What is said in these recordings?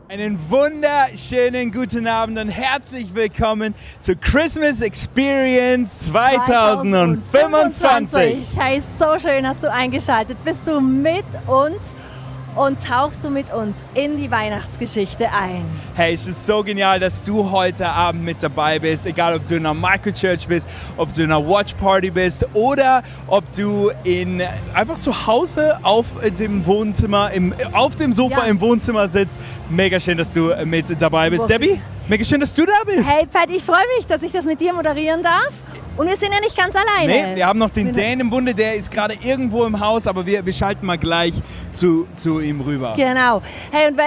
Einen wunderschönen guten Abend und herzlich willkommen zur Christmas Experience 2025. Hey, so schön hast du eingeschaltet. Bist du mit uns und tauchst du mit uns in die Weihnachtsgeschichte ein? Hey, es ist so genial, dass du heute Abend mit dabei bist. Egal, ob du in einer Microchurch bist, ob du in einer Watch Party bist oder ob du einfach zu Hause auf dem Wohnzimmer, auf dem Sofa im Wohnzimmer sitzt. Mega schön, dass du mit dabei bist. Debbie, mega schön, dass du da bist. Hey Pat, ich freue mich, dass ich das mit dir moderieren darf. Und wir sind ja nicht ganz alleine. Nee, wir haben noch den Dan im Bunde, der ist gerade irgendwo im Haus, aber wir schalten mal gleich zu ihm rüber. Genau. Hey, und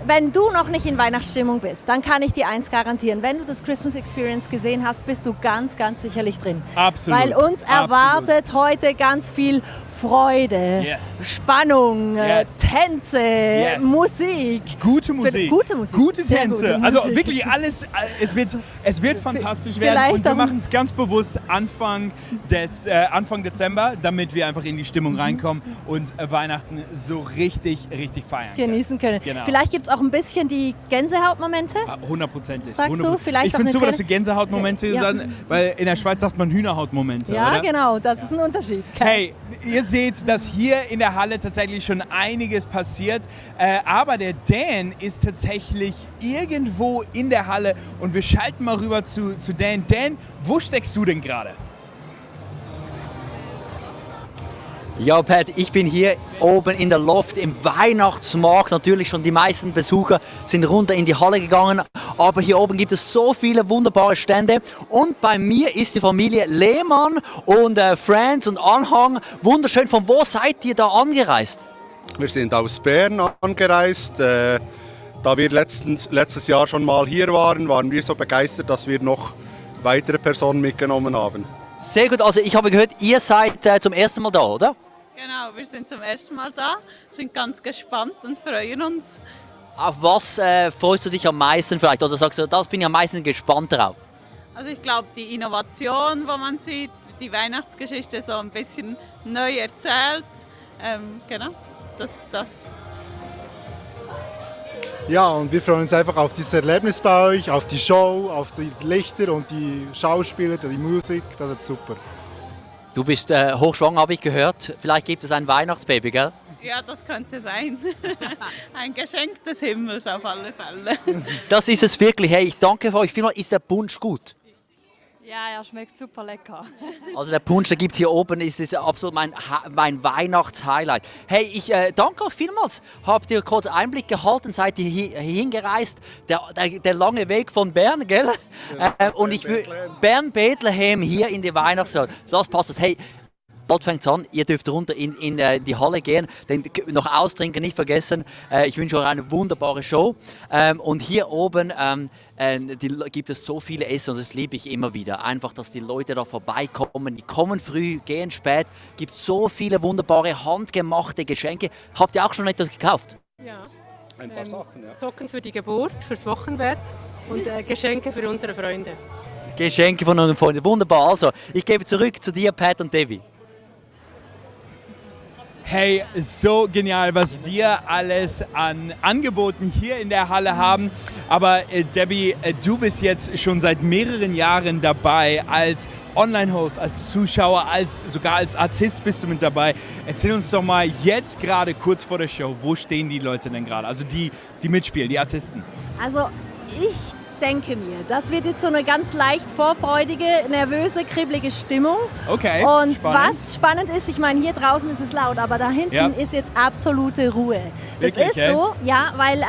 wenn du noch nicht in Weihnachtsstimmung bist, dann kann ich dir eins garantieren. Wenn du das Christmas Experience gesehen hast, bist du ganz, ganz sicherlich drin. Absolut. Weil uns erwartet heute ganz viel Freude, Spannung, Tänze, Musik. Gute Musik. Gute Musik. Gute Sehr Tänze. gute Also Musik. wirklich alles, es wird fantastisch werden. Und wir machen es ganz bewusst Anfang Dezember, damit wir einfach in die Stimmung reinkommen und Weihnachten so richtig feiern genießen können. Genau. Vielleicht gibt es auch ein bisschen die Gänsehautmomente. 100%. Sagst du? Vielleicht ich auch finde eine super, dass du Gänsehautmomente Ja. sagen, weil in der Schweiz sagt man Hühnerhautmomente, Ja, oder? genau, das ist ein Unterschied. Hey, ihr seht, dass hier in der Halle tatsächlich schon einiges passiert, aber der Dan ist tatsächlich irgendwo in der Halle und wir schalten mal rüber zu Dan. Dan, wo steckst du denn gerade? Ja, Pat, ich bin hier oben in der Loft im Weihnachtsmarkt. Natürlich schon die meisten Besucher sind runter in die Halle gegangen. Aber hier oben gibt es so viele wunderbare Stände. Und bei mir ist die Familie Lehmann und Friends und Anhang. Wunderschön. Von wo seid ihr da angereist? Wir sind aus Bern angereist. Da wir letztes Jahr schon mal hier waren wir so begeistert, dass wir noch weitere Personen mitgenommen haben. Sehr gut. Also ich habe gehört, ihr seid zum ersten Mal da, oder? Genau, wir sind zum ersten Mal da, sind ganz gespannt und freuen uns. Auf was freust du dich am meisten vielleicht? Oder sagst du, das bin ich am meisten gespannt drauf? Also ich glaube, die Innovation, die man sieht, die Weihnachtsgeschichte so ein bisschen neu erzählt. Genau, das. Ja, und wir freuen uns einfach auf dieses Erlebnis bei euch, auf die Show, auf die Lichter und die Schauspieler, die Musik. Das ist super. Du bist hochschwanger, habe ich gehört. Vielleicht gibt es ein Weihnachtsbaby, gell? Ja, das könnte sein. Ein Geschenk des Himmels auf alle Fälle. Das ist es wirklich. Hey, ich danke euch vielmals. Ist der Punsch gut? Ja, er schmeckt super lecker. Also der Punsch, der gibt es hier oben, ist absolut mein Weihnachtshighlight. Hey, ich danke euch vielmals. Habt ihr kurz Einblick gehalten, seid ihr hier hingereist? Der lange Weg von Bern, gell? Und ich will Bern-Bethlehem hier in die Weihnachtssaal. Das passt. Hey, bald fängt es an, ihr dürft runter in die Halle gehen, noch austrinken, nicht vergessen. Ich wünsche euch eine wunderbare Show. Und hier oben gibt es so viele Essen und das liebe ich immer wieder. Einfach, dass die Leute da vorbeikommen, die kommen früh, gehen spät. Es gibt so viele wunderbare, handgemachte Geschenke. Habt ihr auch schon etwas gekauft? Ja. Ein paar Sachen, ja. Socken für die Geburt, fürs Wochenbett und Geschenke für unsere Freunde. Geschenke von euren Freunden, wunderbar. Also, ich gebe zurück zu dir, Pat und Debbie. Hey, so genial, was wir alles an Angeboten hier in der Halle haben. Aber Debbie, du bist jetzt schon seit mehreren Jahren dabei als Online-Host, als Zuschauer, sogar als Artist bist du mit dabei. Erzähl uns doch mal jetzt gerade kurz vor der Show, wo stehen die Leute denn gerade? Also die mitspielen, die Artisten. Also ich denke mir, das wird jetzt so eine ganz leicht vorfreudige, nervöse, kribbelige Stimmung. Okay, Und spannend. was spannend ist, ich meine, hier draußen ist es laut, aber da hinten ist jetzt absolute Ruhe. Wirklich, das ist so, ja, weil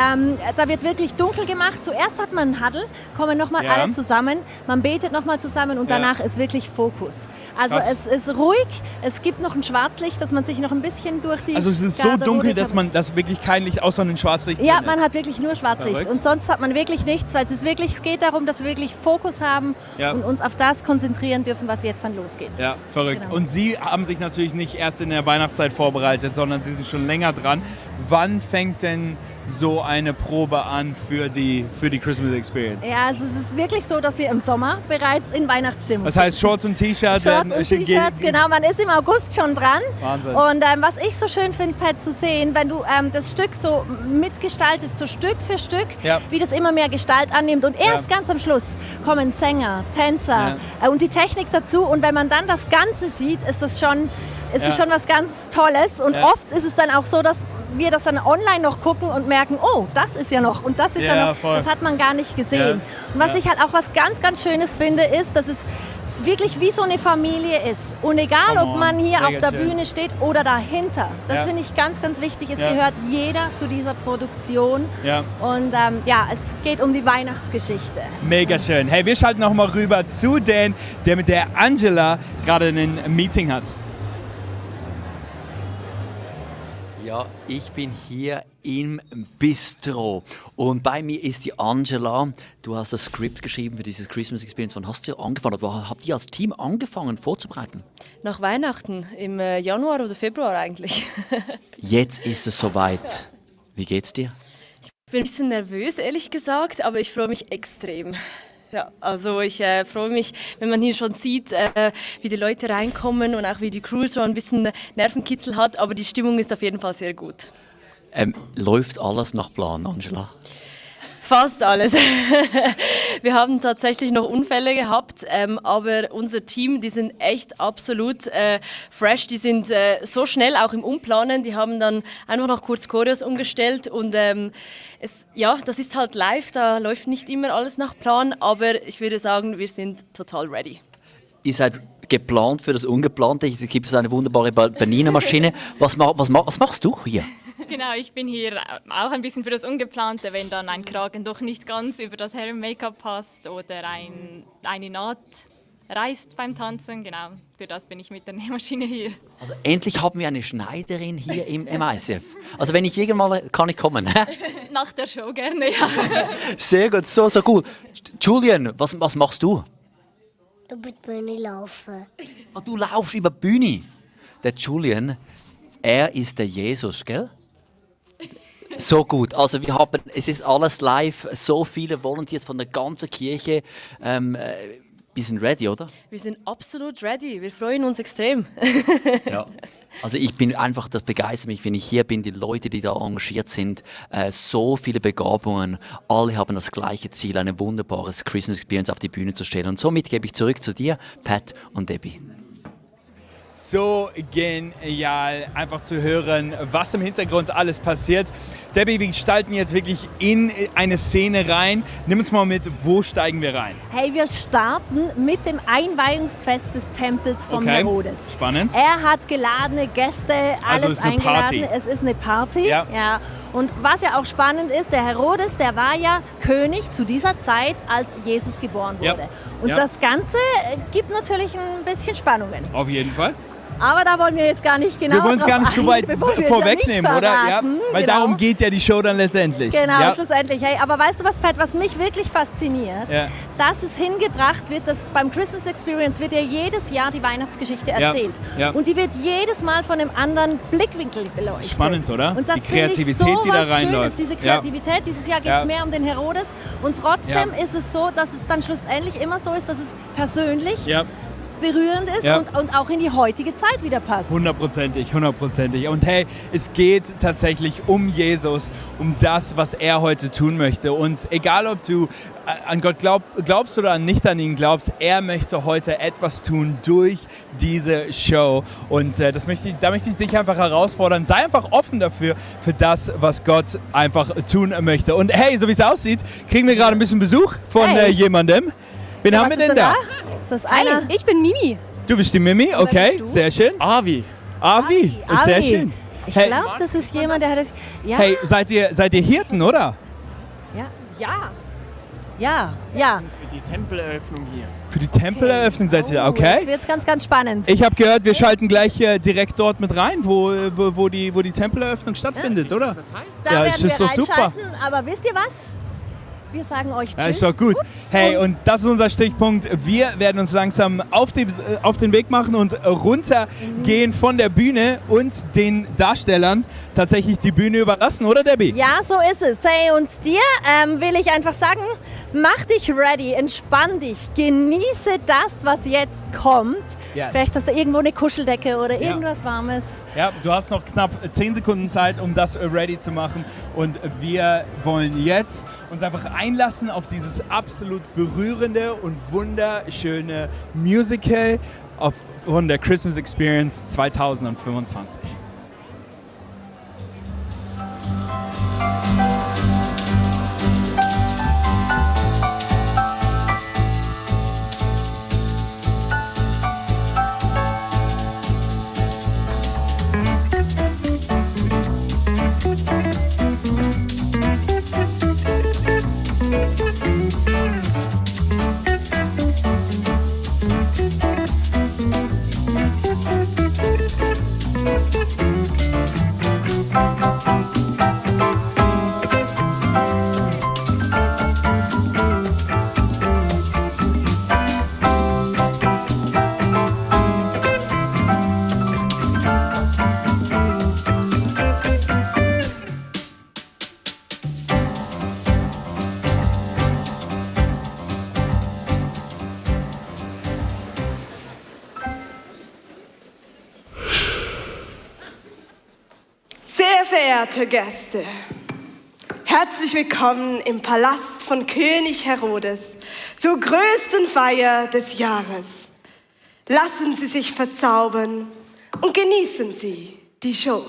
da wird wirklich dunkel gemacht. Zuerst hat man einen Huddle, kommen nochmal alle zusammen, man betet nochmal zusammen und danach ist wirklich Fokus. Also Krass. es ist ruhig, es gibt noch ein Schwarzlicht, dass man sich noch ein bisschen durch die Also es ist so Garderobe dunkel, dass wirklich kein Licht außer ein Schwarzlicht ja, drin man ist. hat wirklich nur Schwarzlicht Verrückt. und sonst hat man wirklich nichts, weil es geht darum, dass wir wirklich Fokus haben und uns auf das konzentrieren dürfen, was jetzt dann losgeht. Ja, verrückt. Genau. Und Sie haben sich natürlich nicht erst in der Weihnachtszeit vorbereitet, sondern Sie sind schon länger dran. Wann fängt denn so eine Probe an für die Christmas Experience? Ja, also es ist wirklich so, dass wir im Sommer bereits in Weihnachtsstimmung Das heißt Shorts und T-Shirts? Shorts und T-Shirts, genau, man ist im August schon dran. Wahnsinn. Und was ich so schön finde, Pat, zu sehen, wenn du das Stück so mitgestaltest, so Stück für Stück, wie das immer mehr Gestalt annimmt. Und erst ganz am Schluss kommen Sänger, Tänzer und die Technik dazu. Und wenn man dann das Ganze sieht, ist das schon... Es ist schon was ganz Tolles und oft ist es dann auch so, dass wir das dann online noch gucken und merken, oh, das ist ja noch und das ist ja noch, voll. das hat man gar nicht gesehen. Und was ich halt auch was ganz, ganz Schönes finde, ist, dass es wirklich wie so eine Familie ist. Und egal, ob man hier Mega auf der schön. Bühne steht oder dahinter, das finde ich ganz, ganz wichtig. Es gehört jeder zu dieser Produktion und es geht um die Weihnachtsgeschichte. Mega schön. Hey, wir schalten noch mal rüber zu Dan, der mit der Angela gerade ein Meeting hat. Ja, ich bin hier im Bistro und bei mir ist die Angela. Du hast das Skript geschrieben für dieses Christmas Experience. Wann hast du angefangen? Oder habt ihr als Team angefangen vorzubereiten? Nach Weihnachten, im Januar oder Februar eigentlich. Jetzt ist es soweit. Wie geht's dir? Ich bin ein bisschen nervös, ehrlich gesagt, aber ich freue mich extrem. Ja, also ich freue mich, wenn man hier schon sieht, wie die Leute reinkommen und auch wie die Crew so ein bisschen Nervenkitzel hat, aber die Stimmung ist auf jeden Fall sehr gut. Läuft alles nach Plan, Angela? Fast alles. Wir haben tatsächlich noch Unfälle gehabt, aber unser Team, die sind echt absolut fresh. Die sind so schnell auch im Umplanen. Die haben dann einfach noch kurz Choreos umgestellt und das ist halt live. Da läuft nicht immer alles nach Plan, aber ich würde sagen, wir sind total ready. Ihr seid geplant für das Ungeplante. Es gibt so eine wunderbare Bernina-Maschine. Was machst du hier? Genau, ich bin hier auch ein bisschen für das Ungeplante, wenn dann ein Kragen doch nicht ganz über das Herren-Make-up passt oder eine Naht reißt beim Tanzen. Genau, für das bin ich mit der Nähmaschine hier. Also endlich haben wir eine Schneiderin hier im ICF. Also wenn ich irgendwann mal kann ich kommen. Nach der Show gerne, ja. Sehr gut, so cool. Julian, was machst du? Über die Bühne laufen. Oh, du laufst über die Bühne. Der Julian, er ist der Jesus, gell? So gut. Also es ist alles live, so viele Volunteers von der ganzen Kirche. Wir sind ready, oder? Wir sind absolut ready. Wir freuen uns extrem. Ja. Also ich bin einfach, das begeistert mich, wenn ich hier bin, die Leute, die da engagiert sind, so viele Begabungen, alle haben das gleiche Ziel, eine wunderbares Christmas Experience auf die Bühne zu stellen. Und somit gebe ich zurück zu dir, Pat und Debbie. So genial, einfach zu hören, was im Hintergrund alles passiert. Debbie, wir gestalten jetzt wirklich in eine Szene rein. Nimm uns mal mit, wo steigen wir rein? Hey, wir starten mit dem Einweihungsfest des Tempels von Herodes. Spannend. Er hat geladene Gäste, alles also ist eine eingeladen. Party. Es ist eine Party. Ja. Und was ja auch spannend ist, der Herodes, der war ja König zu dieser Zeit, als Jesus geboren wurde. Ja. Und Ja. das Ganze gibt natürlich ein bisschen Spannungen. Auf jeden Fall. Aber da wollen wir jetzt gar nicht genau Wir wollen es gar nicht so weit vorwegnehmen, oder? Ja, weil genau. darum geht ja die Show dann letztendlich. Genau, ja. schlussendlich. Hey, aber weißt du was, Pat, was mich wirklich fasziniert? Ja. Dass es hingebracht wird, dass beim Christmas Experience wird ja jedes Jahr die Weihnachtsgeschichte erzählt. Ja. Und die wird jedes Mal von einem anderen Blickwinkel beleuchtet. Spannend, oder? Und das Die Kreativität, die da reinläuft. Diese Kreativität, dieses Jahr geht es mehr um den Herodes. Und trotzdem Ja. ist es so, dass es dann schlussendlich immer so ist, dass es persönlich berührend ist Ja. und auch in die heutige Zeit wieder passt. Hundertprozentig. Und hey, es geht tatsächlich um Jesus, um das, was er heute tun möchte. Und egal, ob du an Gott glaubst oder nicht an ihn glaubst, er möchte heute etwas tun durch diese Show. Und da möchte ich dich einfach herausfordern. Sei einfach offen dafür, für das, was Gott einfach tun möchte. Und hey, so wie es aussieht, kriegen wir gerade ein bisschen Besuch von jemandem. Wen haben wir denn da? Ist das einer? Hi, ich bin Mimi. Du bist die Mimi, okay, sehr schön. Avi, sehr schön. Ich glaube, das ist jemand, der hat das... Ja. Hey, seid ihr Hirten, oder? Ja. Für die Tempeleröffnung hier. Für die Tempeleröffnung seid ihr, okay? Jetzt wird's ganz, ganz spannend. Ich habe gehört, wir schalten gleich direkt dort mit rein, wo die Tempeleröffnung stattfindet, oder? Was das heißt? Da Ja, werden das wir ist doch super. reinschalten, aber wisst ihr was? Wir sagen euch Tschüss. Ja, ist doch gut. Ups. Hey, und das ist unser Stichpunkt. Wir werden uns langsam auf den Weg machen und runtergehen von der Bühne und den Darstellern tatsächlich die Bühne überlassen, oder Debbie? Ja, so ist es. Hey, und dir will ich einfach sagen, mach dich ready, entspann dich, genieße das, was jetzt kommt. Yes. Vielleicht hast du irgendwo eine Kuscheldecke oder irgendwas Warmes. Ja, du hast noch knapp 10 Sekunden Zeit, um das ready zu machen. Und wir wollen jetzt uns einfach einlassen auf dieses absolut berührende und wunderschöne Musical von der Christmas Experience 2025. Sehr verehrte Gäste, herzlich willkommen im Palast von König Herodes zur größten Feier des Jahres. Lassen Sie sich verzaubern und genießen Sie die Show.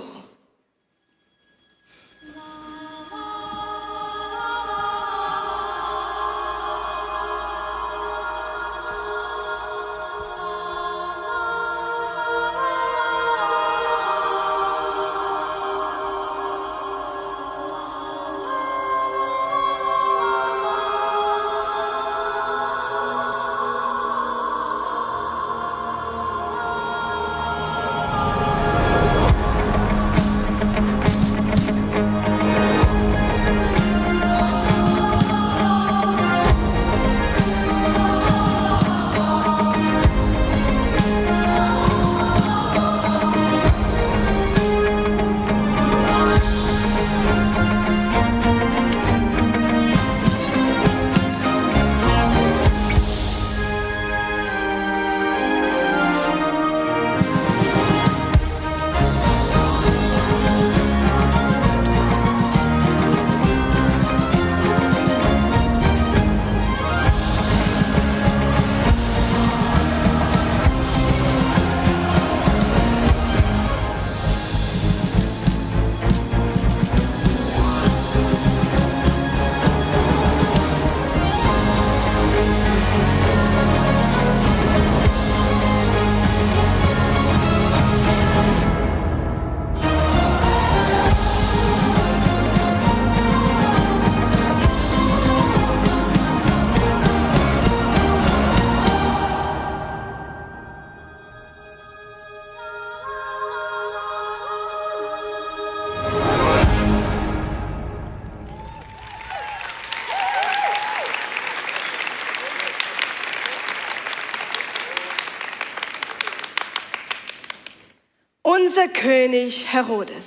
König Herodes.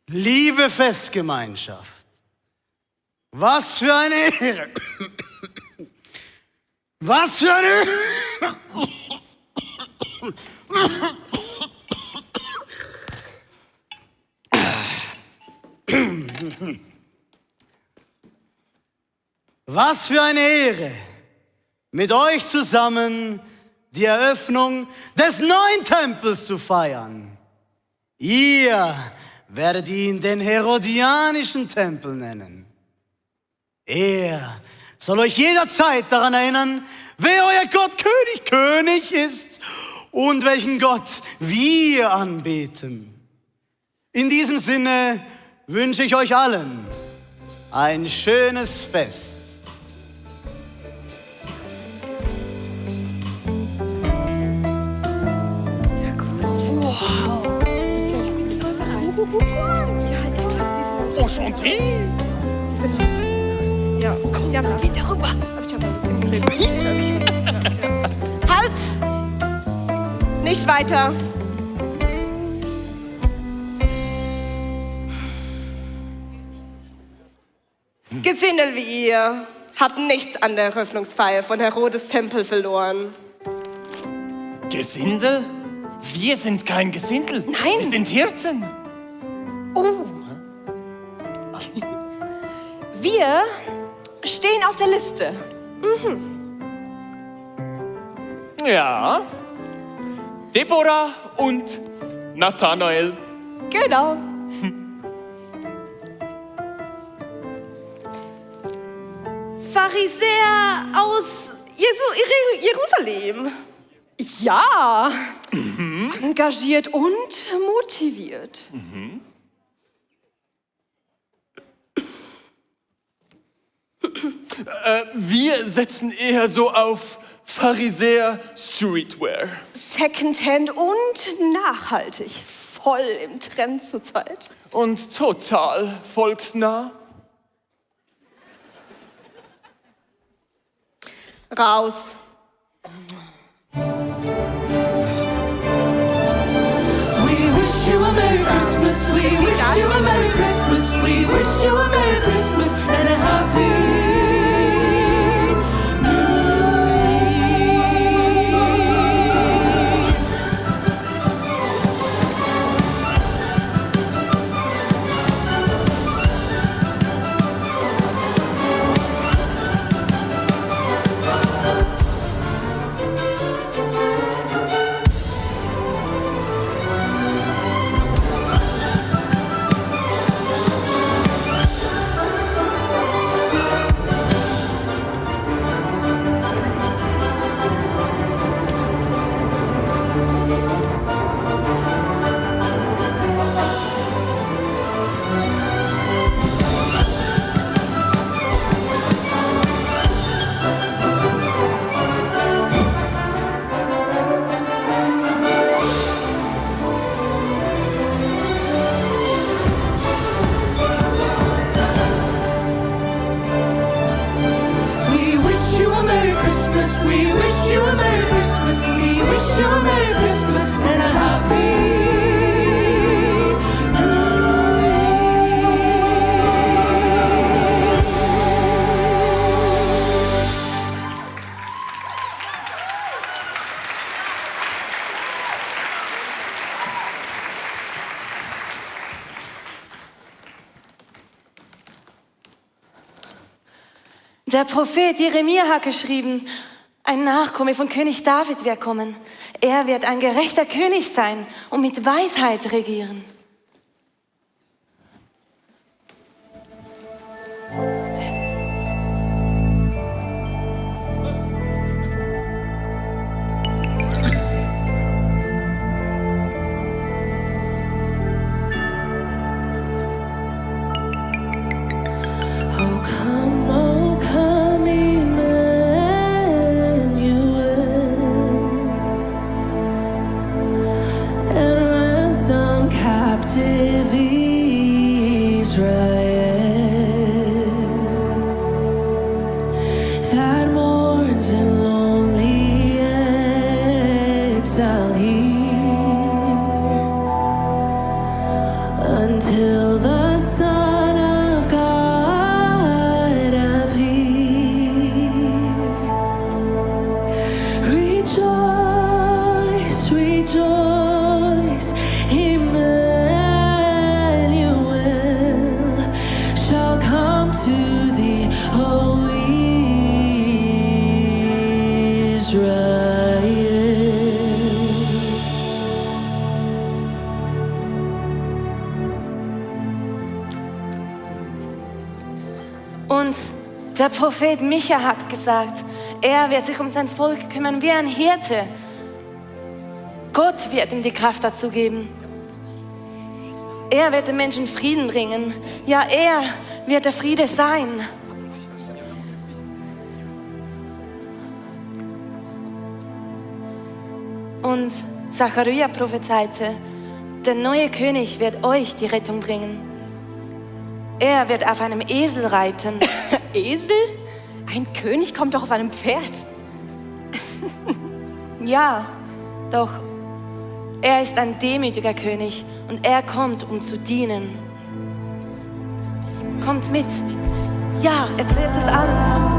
Liebe Festgemeinschaft, was für eine Ehre! Was für eine Ehre! Was für eine Ehre, mit euch zusammen die Eröffnung des neuen Tempels zu feiern. Ihr werdet ihn den Herodianischen Tempel nennen. Er soll euch jederzeit daran erinnern, wer euer Gott König ist und welchen Gott wir anbeten. In diesem Sinne wünsche ich euch allen ein schönes Fest. Enchanté! Ja, komm, ja, geh darüber. Ich hab alles im Griff. Halt! Nicht weiter. Gesindel wie ihr habt nichts an der Eröffnungsfeier von Herodes Tempel verloren. Gesindel? Wir sind kein Gesindel. Nein. Wir sind Hirten. Oh. Wir stehen auf der Liste. Ja. Deborah und Nathanael. Genau. Pharisäer aus Jerusalem. Ja. Engagiert und motiviert. Wir setzen eher so auf Pharisäer Streetwear. Secondhand und nachhaltig. Voll im Trend zurzeit. Und total volksnah. Raus. We wish you a Merry Christmas. We wish you a Merry Christmas. We wish you a Merry Christmas and a Happy Der Prophet Jeremia hat geschrieben, ein Nachkomme von König David wird kommen. Er wird ein gerechter König sein und mit Weisheit regieren. exile here. Und der Prophet Micha hat gesagt, er wird sich um sein Volk kümmern wie ein Hirte. Gott wird ihm die Kraft dazu geben. Er wird den Menschen Frieden bringen. Ja, er wird der Friede sein. Und Zacharia prophezeite, der neue König wird euch die Rettung bringen. Er wird auf einem Esel reiten. Esel? Ein König kommt doch auf einem Pferd. Ja, doch er ist ein demütiger König und er kommt, um zu dienen. Kommt mit. Ja, erzählt es allen.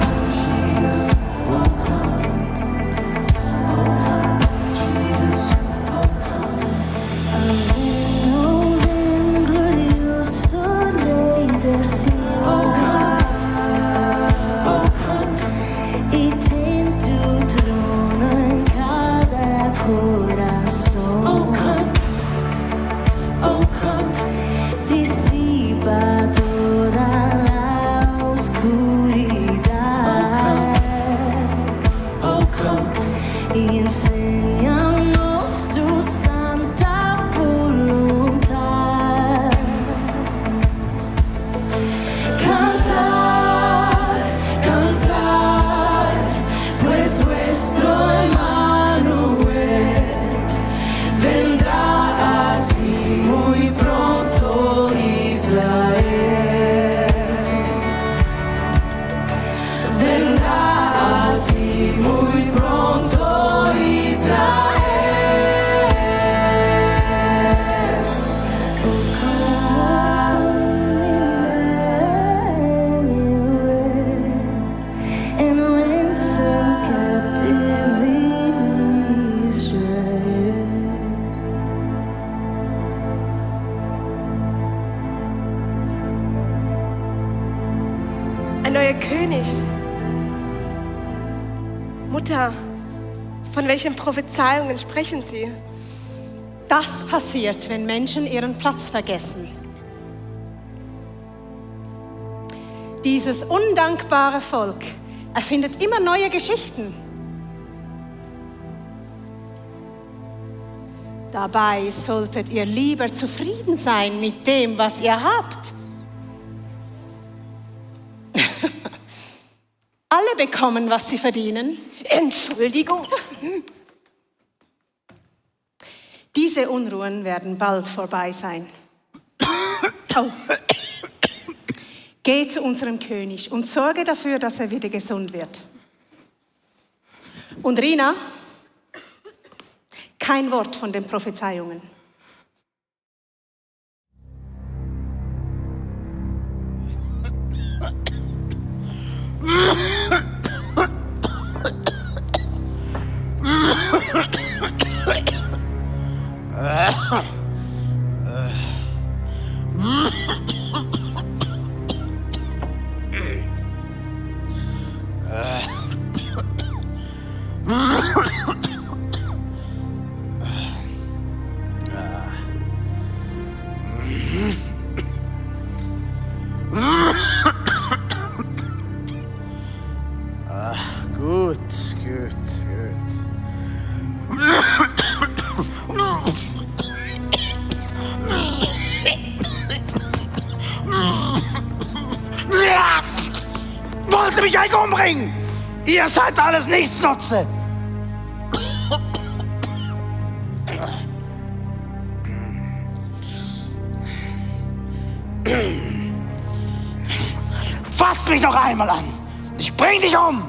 Von welchen Prophezeiungen sprechen Sie? Das passiert, wenn Menschen ihren Platz vergessen. Dieses undankbare Volk erfindet immer neue Geschichten. Dabei solltet ihr lieber zufrieden sein mit dem, was ihr habt. Alle bekommen, was sie verdienen. Entschuldigung. Diese Unruhen werden bald vorbei sein. Oh. Geh zu unserem König und sorge dafür, dass er wieder gesund wird. Und Rina, kein Wort von den Prophezeiungen. Wollte mich eigentlich umbringen! Ihr seid alles Nichtsnutze! Fass mich noch einmal an! Ich bring dich um!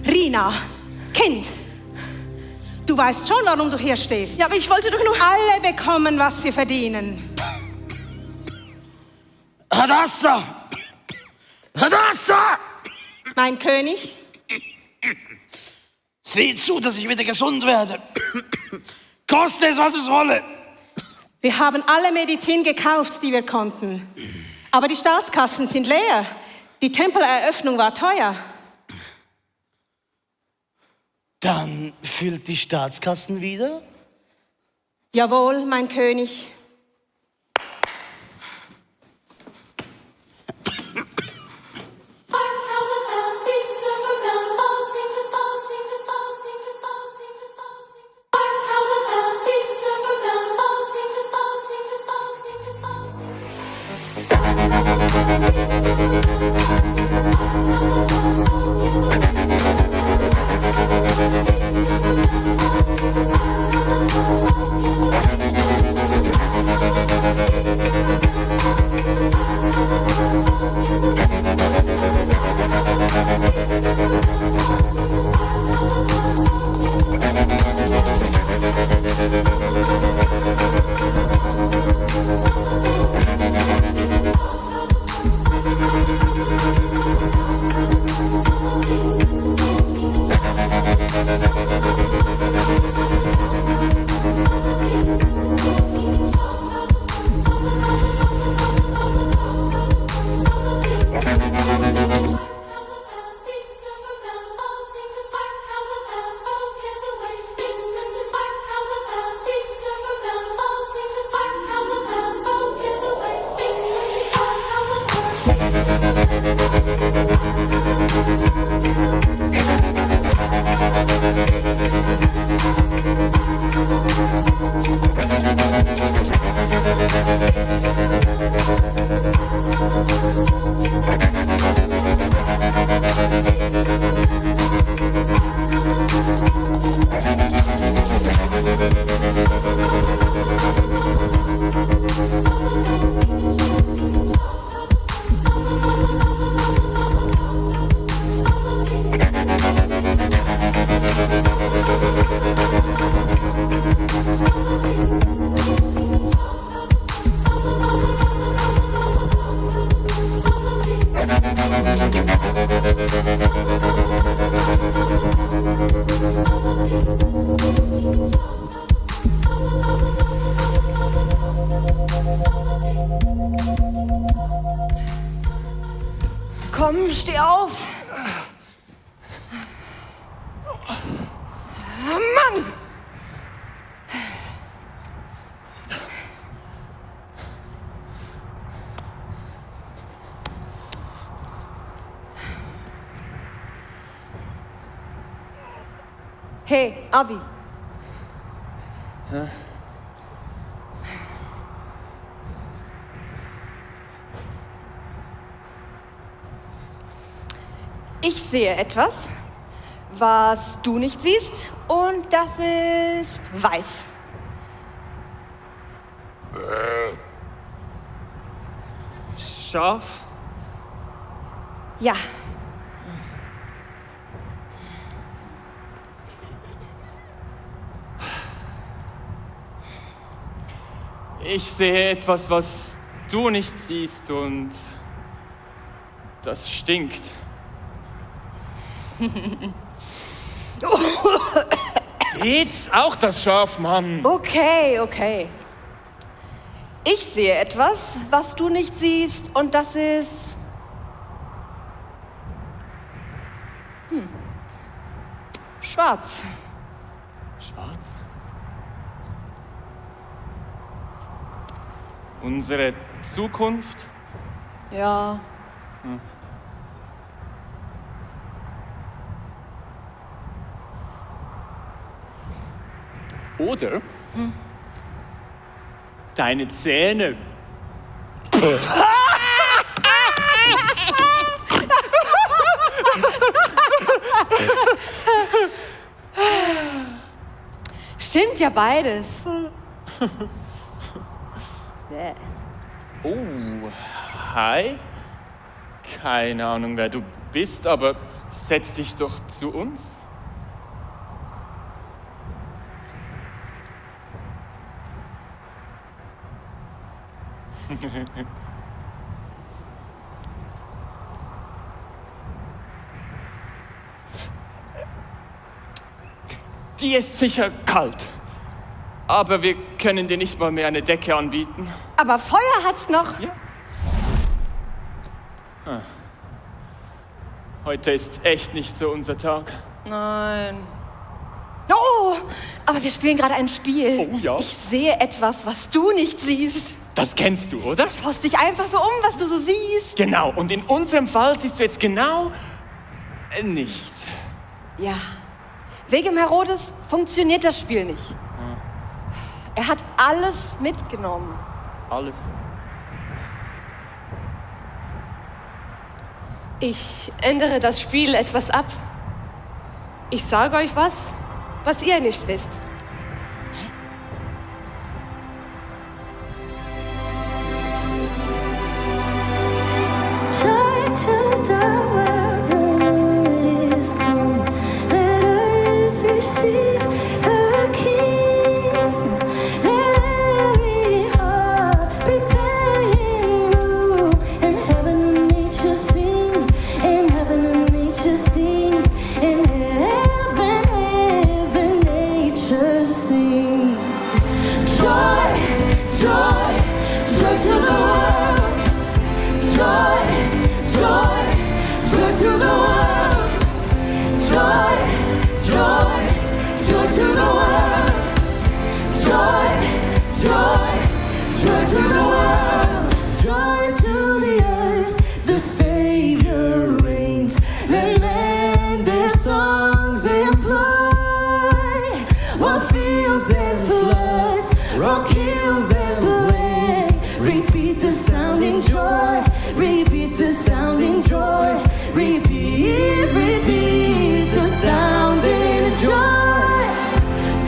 Rina, Kind, du weißt schon, warum du hier stehst. Ja, aber ich wollte doch nur... Alle bekommen, was sie verdienen. Hadassah! Hadassah! Mein König? Sieh zu, dass ich wieder gesund werde. Koste es, was es wolle. Wir haben alle Medizin gekauft, die wir konnten. Aber die Staatskassen sind leer. Die Tempeleröffnung war teuer. Dann füllt die Staatskassen wieder? Jawohl, mein König. Komm, steh auf. Mann! Hey, Avi. Hä? Ich sehe etwas, was du nicht siehst, und das ist weiß. Schaf? Ja. Ich sehe etwas, was du nicht siehst, und das stinkt. Jetzt auch das Schaf, Mann. Okay, okay. Ich sehe etwas, was du nicht siehst, und das ist... schwarz. Schwarz? Unsere Zukunft? Ja. Oder deine Zähne. Stimmt ja beides. Oh, hi. Keine Ahnung, wer du bist, aber setz dich doch zu uns. Die ist sicher kalt. Aber wir können dir nicht mal mehr eine Decke anbieten. Aber Feuer hat's noch. Ja. Heute ist echt nicht so unser Tag. Nein. Oh, aber wir spielen gerade ein Spiel. Oh ja. Ich sehe etwas, was du nicht siehst. Das kennst du, oder? Du schaust dich einfach so um, was du so siehst. Genau, und in unserem Fall siehst du jetzt genau nichts. Ja, wegen Herodes funktioniert das Spiel nicht. Er hat alles mitgenommen. Alles. Ich ändere das Spiel etwas ab. Ich sage euch was ihr nicht wisst. Joy to the world, the Lord is come. Let earth receive her King. Let every heart prepare Him room. And heaven and nature sing. And heaven and nature sing. And heaven, nature sing. Joy, joy, joy to the world. Joy, joy, joy to the world. Joy, joy, joy to the world. Joy, joy, joy to the world. Joy to the earth, the Savior reigns. Let men their songs employ. While fields and floods, rock hills and plain, repeat the sounding joy. Repeat the sounding joy. Repeat, repeat the sounding joy.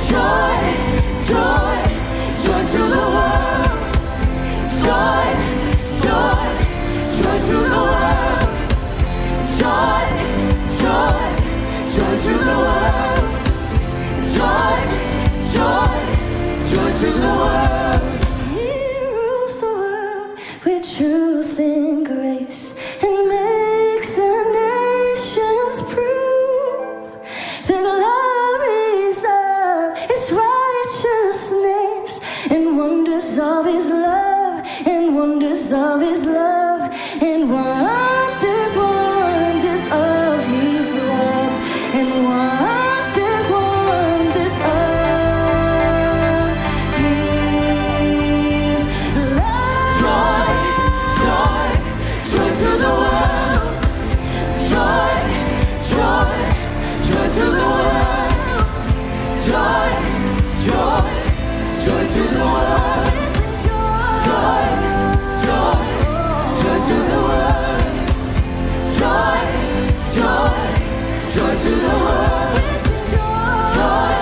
Joy, joy, joy to the world. Joy, joy, joy to the world. Joy, joy, joy to the world. Joy, joy, joy to the world. He rules the world with truth and grace, and makes the nations prove the glories of His righteousness, and wonders of His love, and wonders of His love, and wonders, wonders of His love, and wonders, wonders of His love. Joy, joy, joy to the world. Joy, joy, joy to the world. Joy, joy, joy to the world. Joy, joy, joy to the world. Joy, joy, joy to the world. Joy,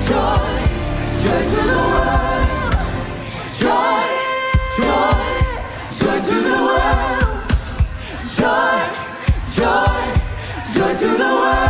joy, joy to the world. Joy, joy, joy to the world. Joy, joy, joy to the world.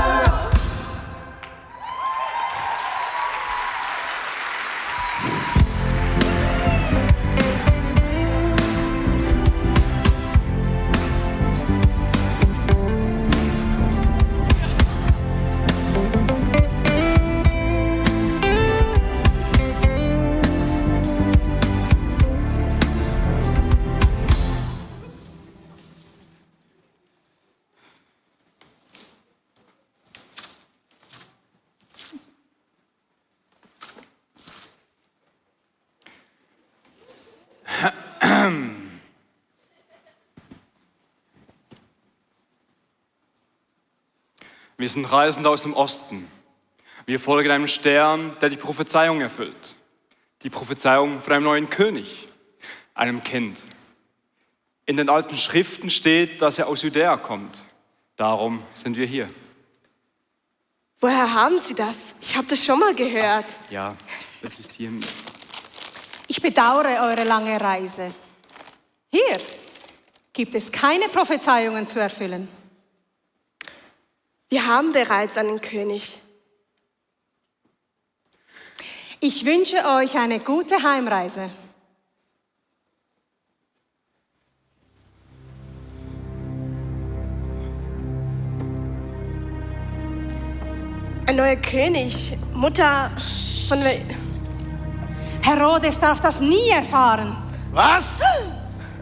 Wir sind Reisende aus dem Osten. Wir folgen einem Stern, der die Prophezeiung erfüllt. Die Prophezeiung von einem neuen König, einem Kind. In den alten Schriften steht, dass er aus Judäa kommt. Darum sind wir hier. Woher haben Sie das? Ich habe das schon mal gehört. Ja, das ist hier. Ich bedauere eure lange Reise. Hier gibt es keine Prophezeiungen zu erfüllen. Wir haben bereits einen König. Ich wünsche euch eine gute Heimreise. Ein neuer König, Mutter von... Herodes darf das nie erfahren. Was?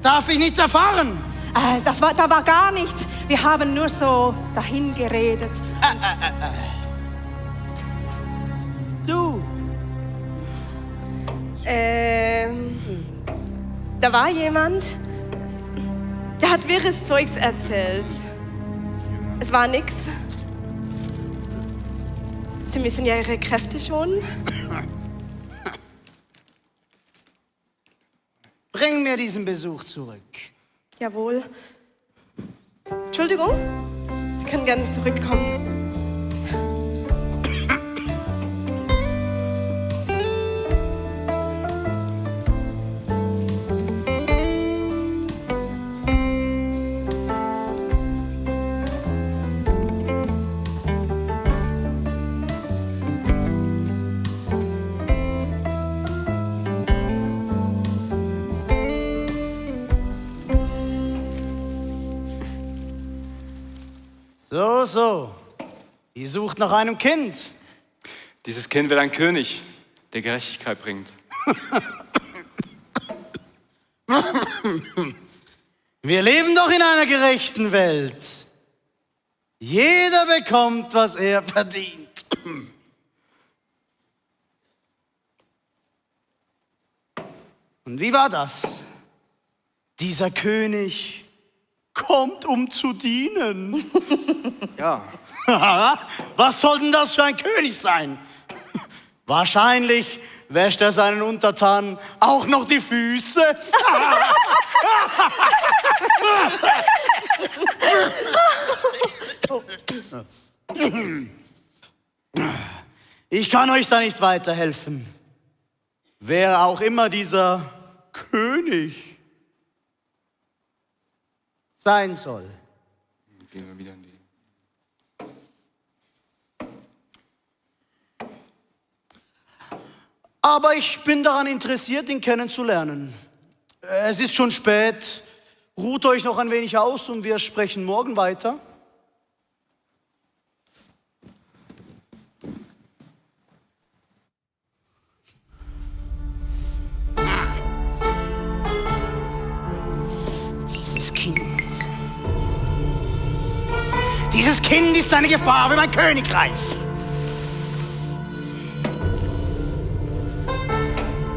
Darf ich nicht erfahren? Da war gar nichts. Wir haben nur so dahin geredet. Du. Da war jemand, der hat wirres Zeugs erzählt. Es war nix. Sie müssen ja ihre Kräfte schonen. Bring mir diesen Besuch zurück. Jawohl. Entschuldigung, Sie können gerne zurückkommen. So. Die sucht nach einem Kind. Dieses Kind wird ein König, der Gerechtigkeit bringt. Wir leben doch in einer gerechten Welt. Jeder bekommt, was er verdient. Und wie war das? Dieser König kommt, um zu dienen. Ja. Was soll denn das für ein König sein? Wahrscheinlich wäscht er seinen Untertanen auch noch die Füße. Ich kann euch da nicht weiterhelfen. Wer auch immer dieser König sein soll. Gehen wir wieder in die. Aber ich bin daran interessiert, ihn kennenzulernen. Es ist schon spät. Ruht euch noch ein wenig aus und wir sprechen morgen weiter. Dieses Kind ist eine Gefahr für mein Königreich.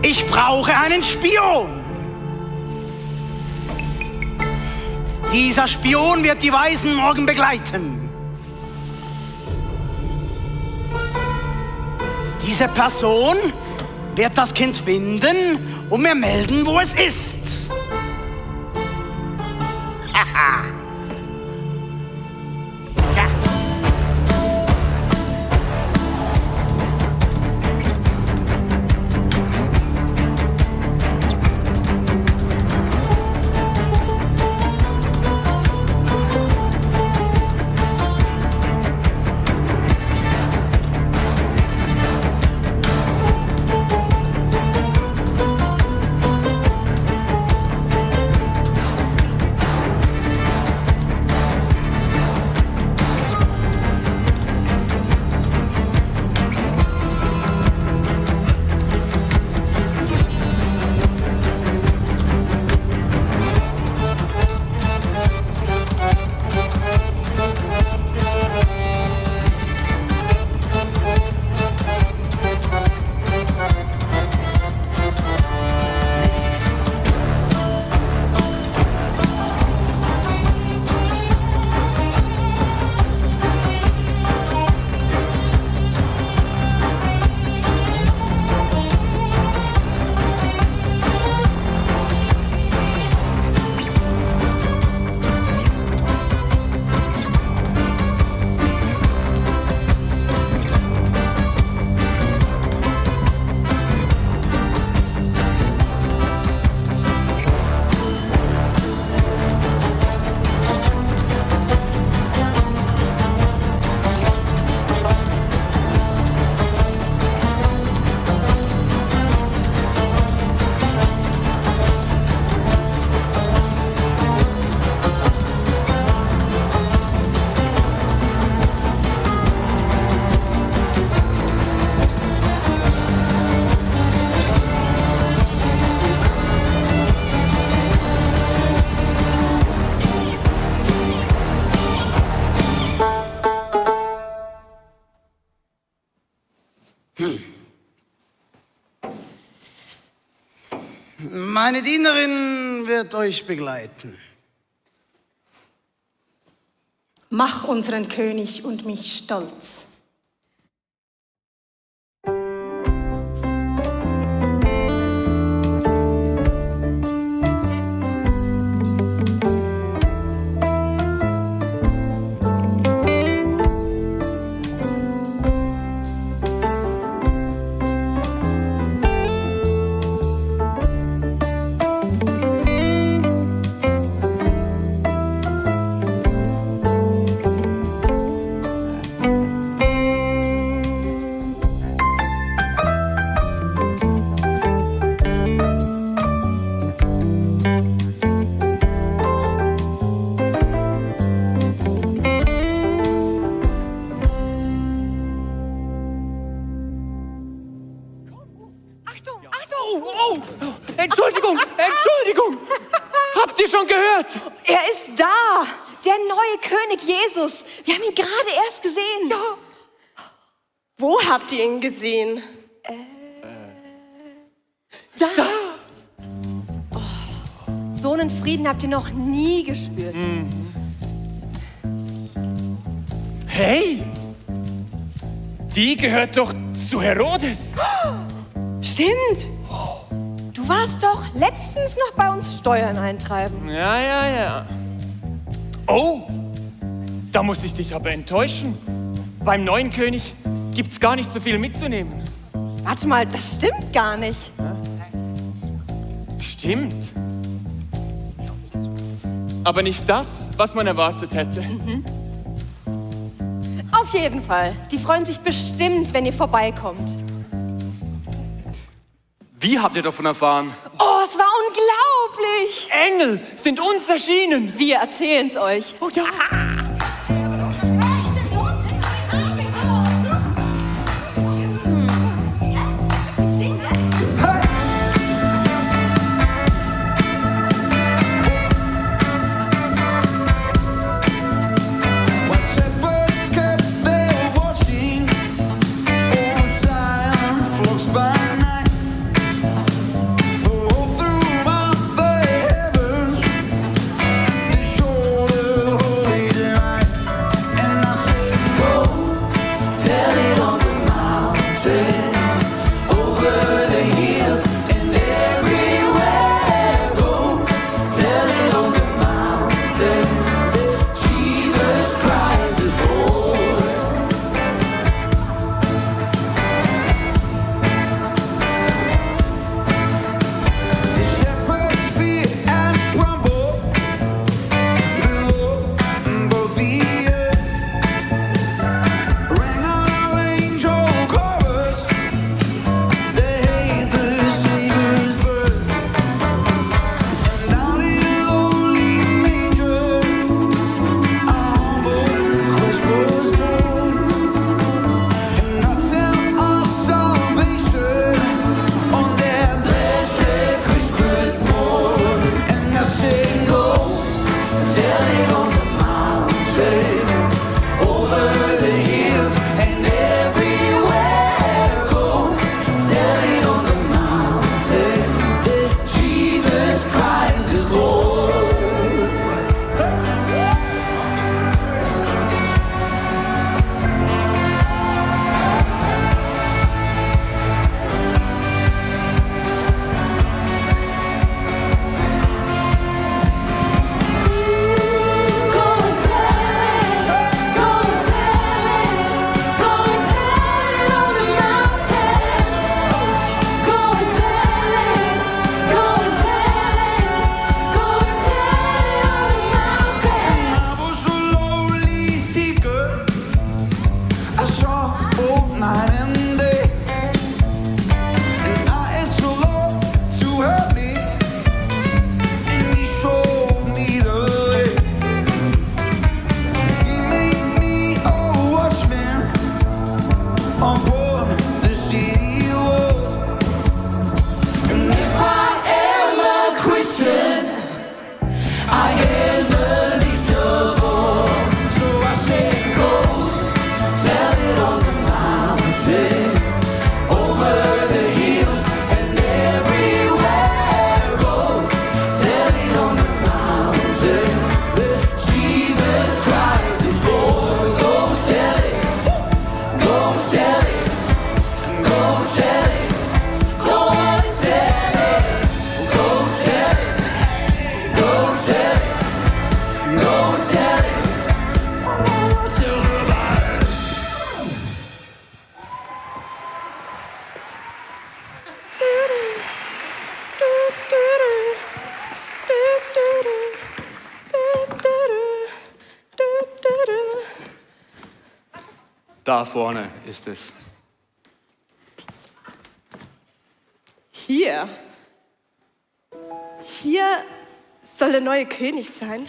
Ich brauche einen Spion. Dieser Spion wird die Weisen morgen begleiten. Diese Person wird das Kind finden und mir melden, wo es ist. Haha. Meine Dienerin wird euch begleiten. Mach unseren König und mich stolz. Entschuldigung! Habt ihr schon gehört? Er ist da! Der neue König Jesus. Wir haben ihn gerade erst gesehen. Ja. Wo habt ihr ihn gesehen? Da! Oh, so einen Frieden habt ihr noch nie gespürt. Hey! Die gehört doch zu Herodes. Stimmt! Du warst doch letztens noch bei uns Steuern eintreiben. Ja. Oh, da muss ich dich aber enttäuschen. Beim neuen König gibt's gar nicht so viel mitzunehmen. Warte mal, das stimmt gar nicht. Stimmt. Aber nicht das, was man erwartet hätte. Auf jeden Fall. Die freuen sich bestimmt, wenn ihr vorbeikommt. Wie habt ihr davon erfahren? Oh, es war unglaublich! Engel sind uns erschienen. Wir erzählen's euch. Oh ja. They showed the holy Da vorne ist es. Hier soll der neue König sein.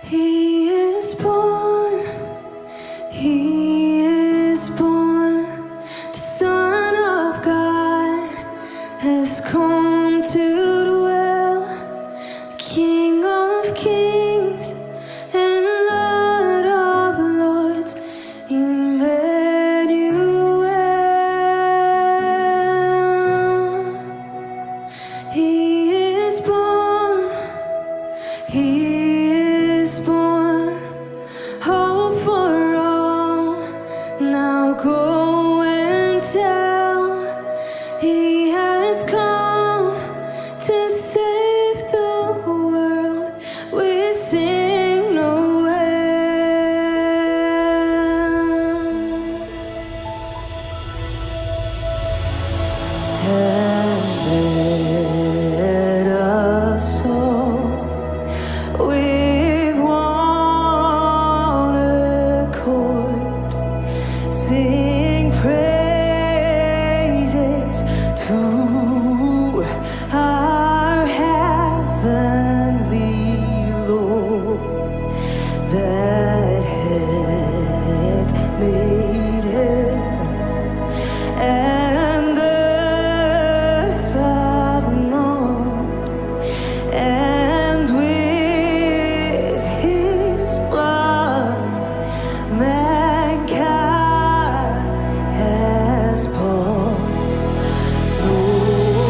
He is born, he is born, the Son of God has come to dwell, the King of kings and Lord of lords, Emmanuel. He is born, he is born, hope for all. Now go and tell, he has come to save the world. We sing Noel. And let us all with one accord sing praises to our heavenly Lord that hath made heaven and earth of known, and with his blood mankind has bought Noel.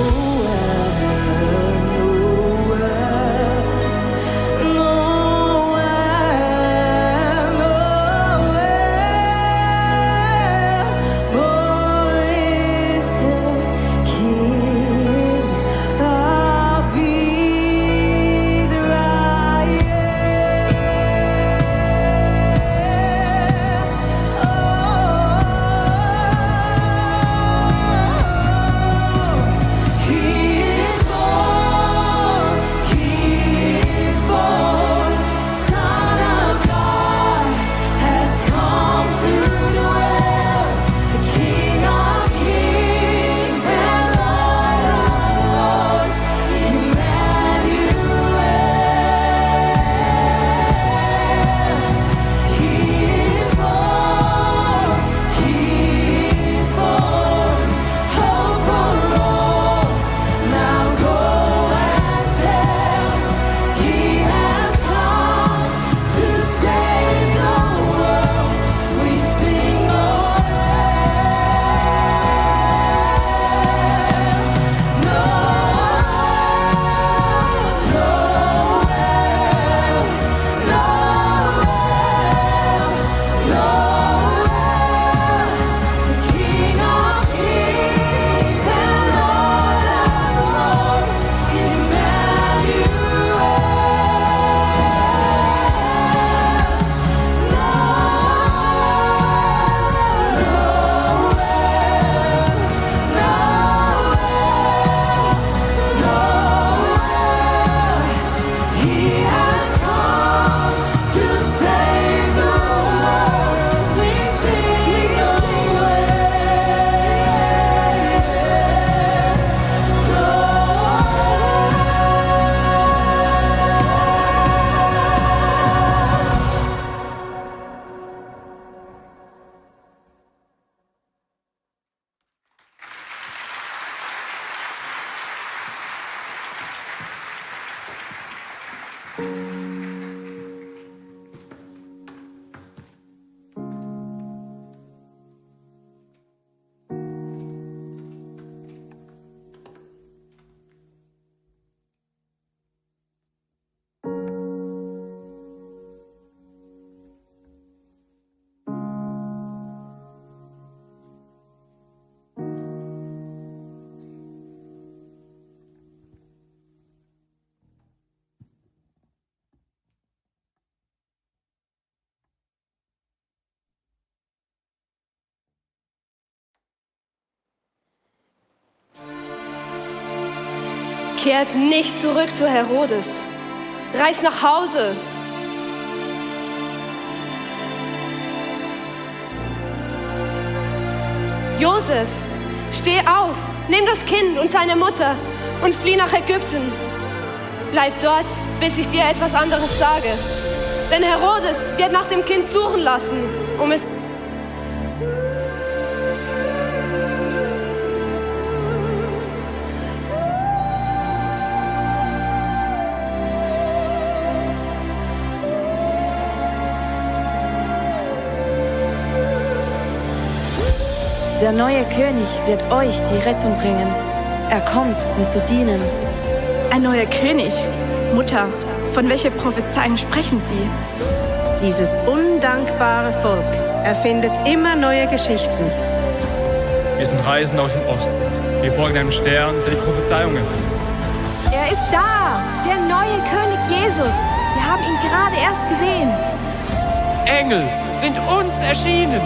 Kehrt nicht zurück zu Herodes. Reist nach Hause. Josef, steh auf, nimm das Kind und seine Mutter und flieh nach Ägypten. Bleib dort, bis ich dir etwas anderes sage. Denn Herodes wird nach dem Kind suchen lassen, um es... Der neue König wird euch die Rettung bringen. Er kommt, um zu dienen. Ein neuer König? Mutter, von welcher Prophezeiung sprechen Sie? Dieses undankbare Volk erfindet immer neue Geschichten. Wir sind Reisende aus dem Osten. Wir folgen einem Stern, der die Prophezeiung erfüllt. Er ist da, der neue König Jesus. Wir haben ihn gerade erst gesehen. Engel sind uns erschienen.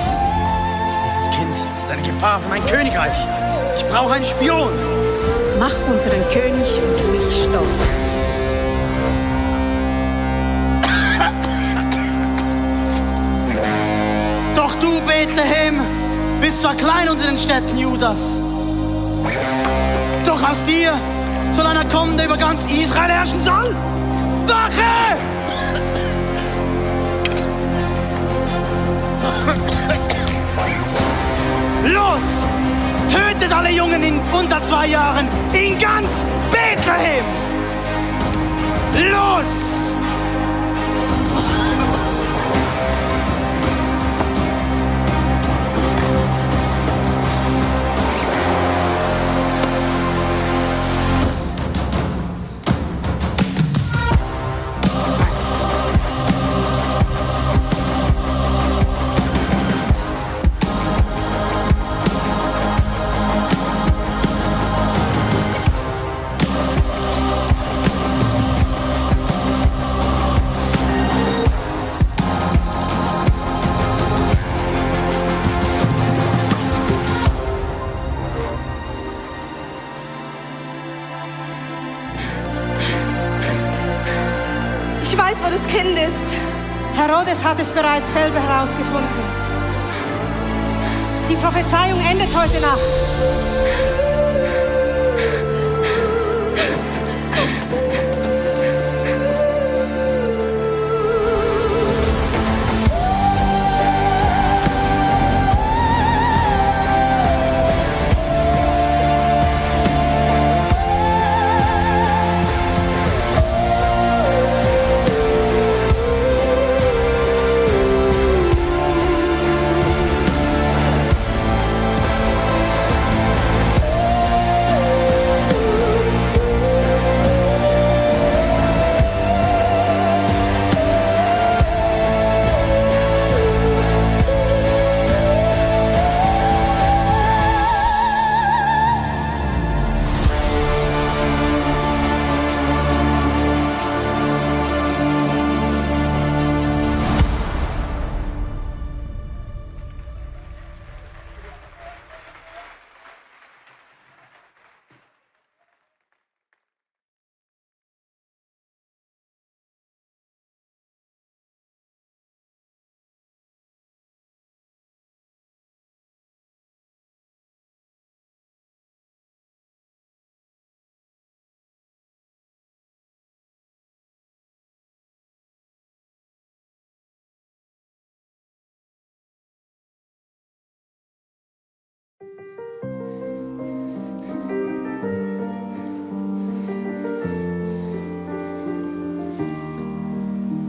Dieses Kind ist eine Gefahr für mein Königreich. Ich brauche einen Spion. Mach unseren König und mich stolz. Doch du, Bethlehem, bist zwar klein unter den Städten Judas. Doch aus dir soll einer kommen, der über ganz Israel herrschen soll. Wache! Los! Tötet alle Jungen in unter 2 Jahren in ganz Bethlehem! Los! Ich weiß, wo das Kind ist. Herodes hat es bereits selber herausgefunden. Die Prophezeiung endet heute Nacht.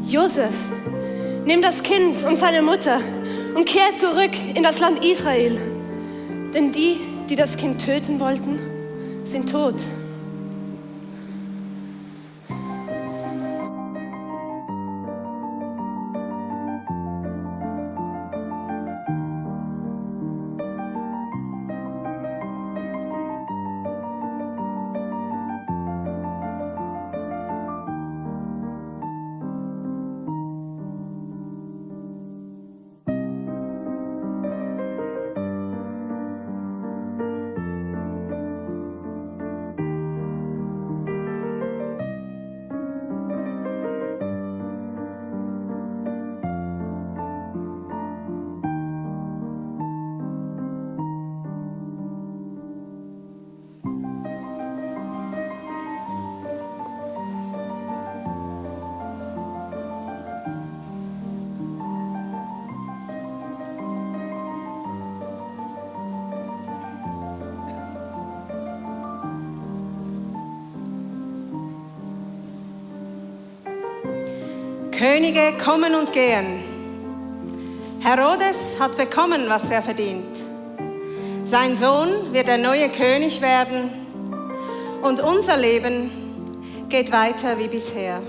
Josef, nimm das Kind und seine Mutter und kehr zurück in das Land Israel. Denn die, die das Kind töten wollten, sind tot. Könige kommen und gehen. Herodes hat bekommen, was er verdient. Sein Sohn wird der neue König werden und unser Leben geht weiter wie bisher.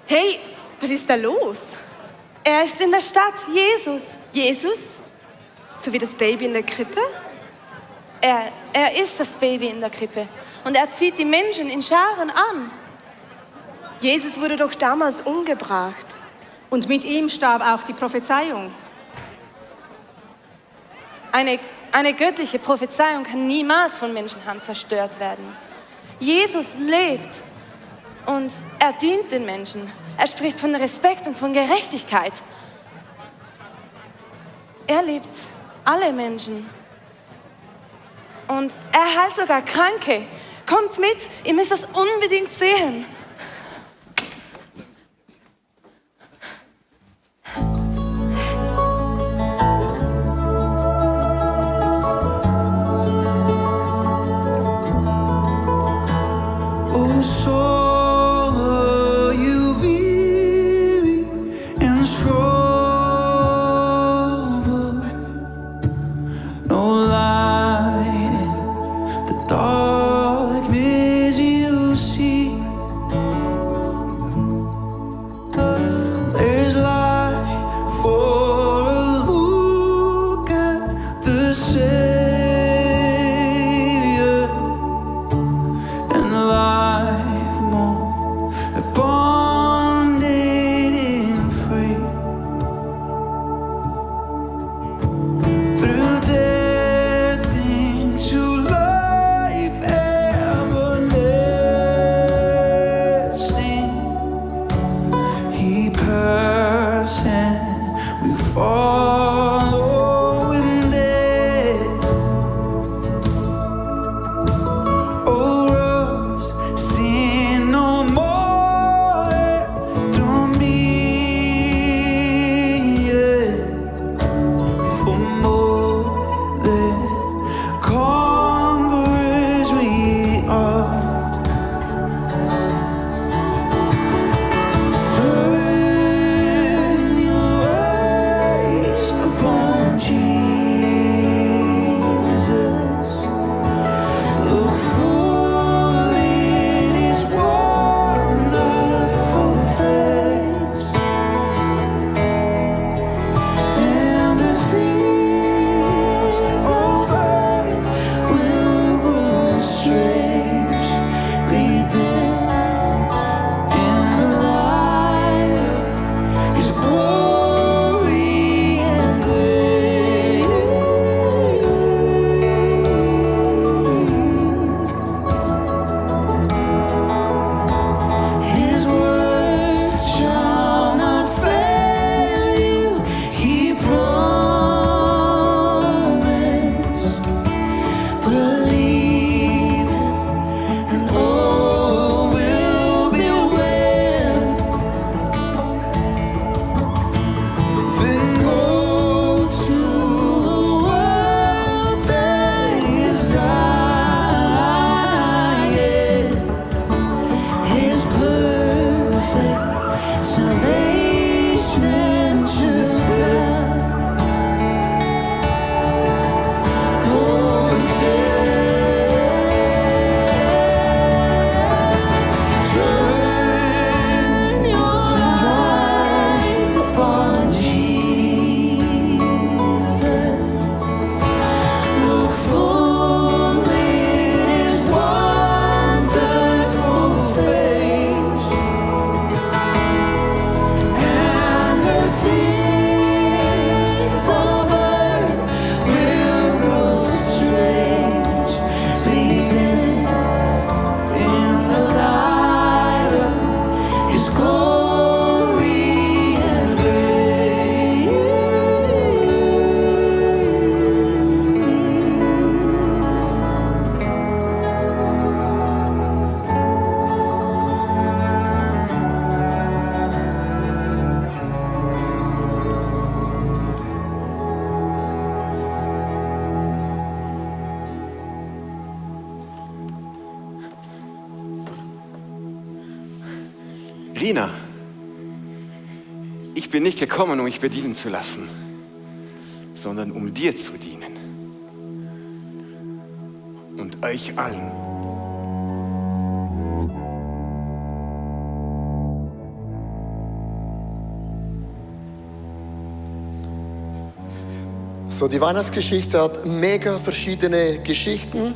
Hey, was ist da los? Er ist in der Stadt, Jesus. Jesus? So wie das Baby in der Krippe? Er ist das Baby in der Krippe. Und er zieht die Menschen in Scharen an. Jesus wurde doch damals umgebracht. Und mit ihm starb auch die Prophezeiung. Eine göttliche Prophezeiung kann niemals von Menschenhand zerstört werden. Jesus lebt und er dient den Menschen. Er spricht von Respekt und von Gerechtigkeit. Er liebt alle Menschen. Und er heilt sogar Kranke. Kommt mit, ihr müsst das unbedingt sehen. Turn your eyes Flina, ich bin nicht gekommen, um mich bedienen zu lassen, sondern um dir zu dienen. Und euch allen. So, die Weihnachtsgeschichte hat mega verschiedene Geschichten.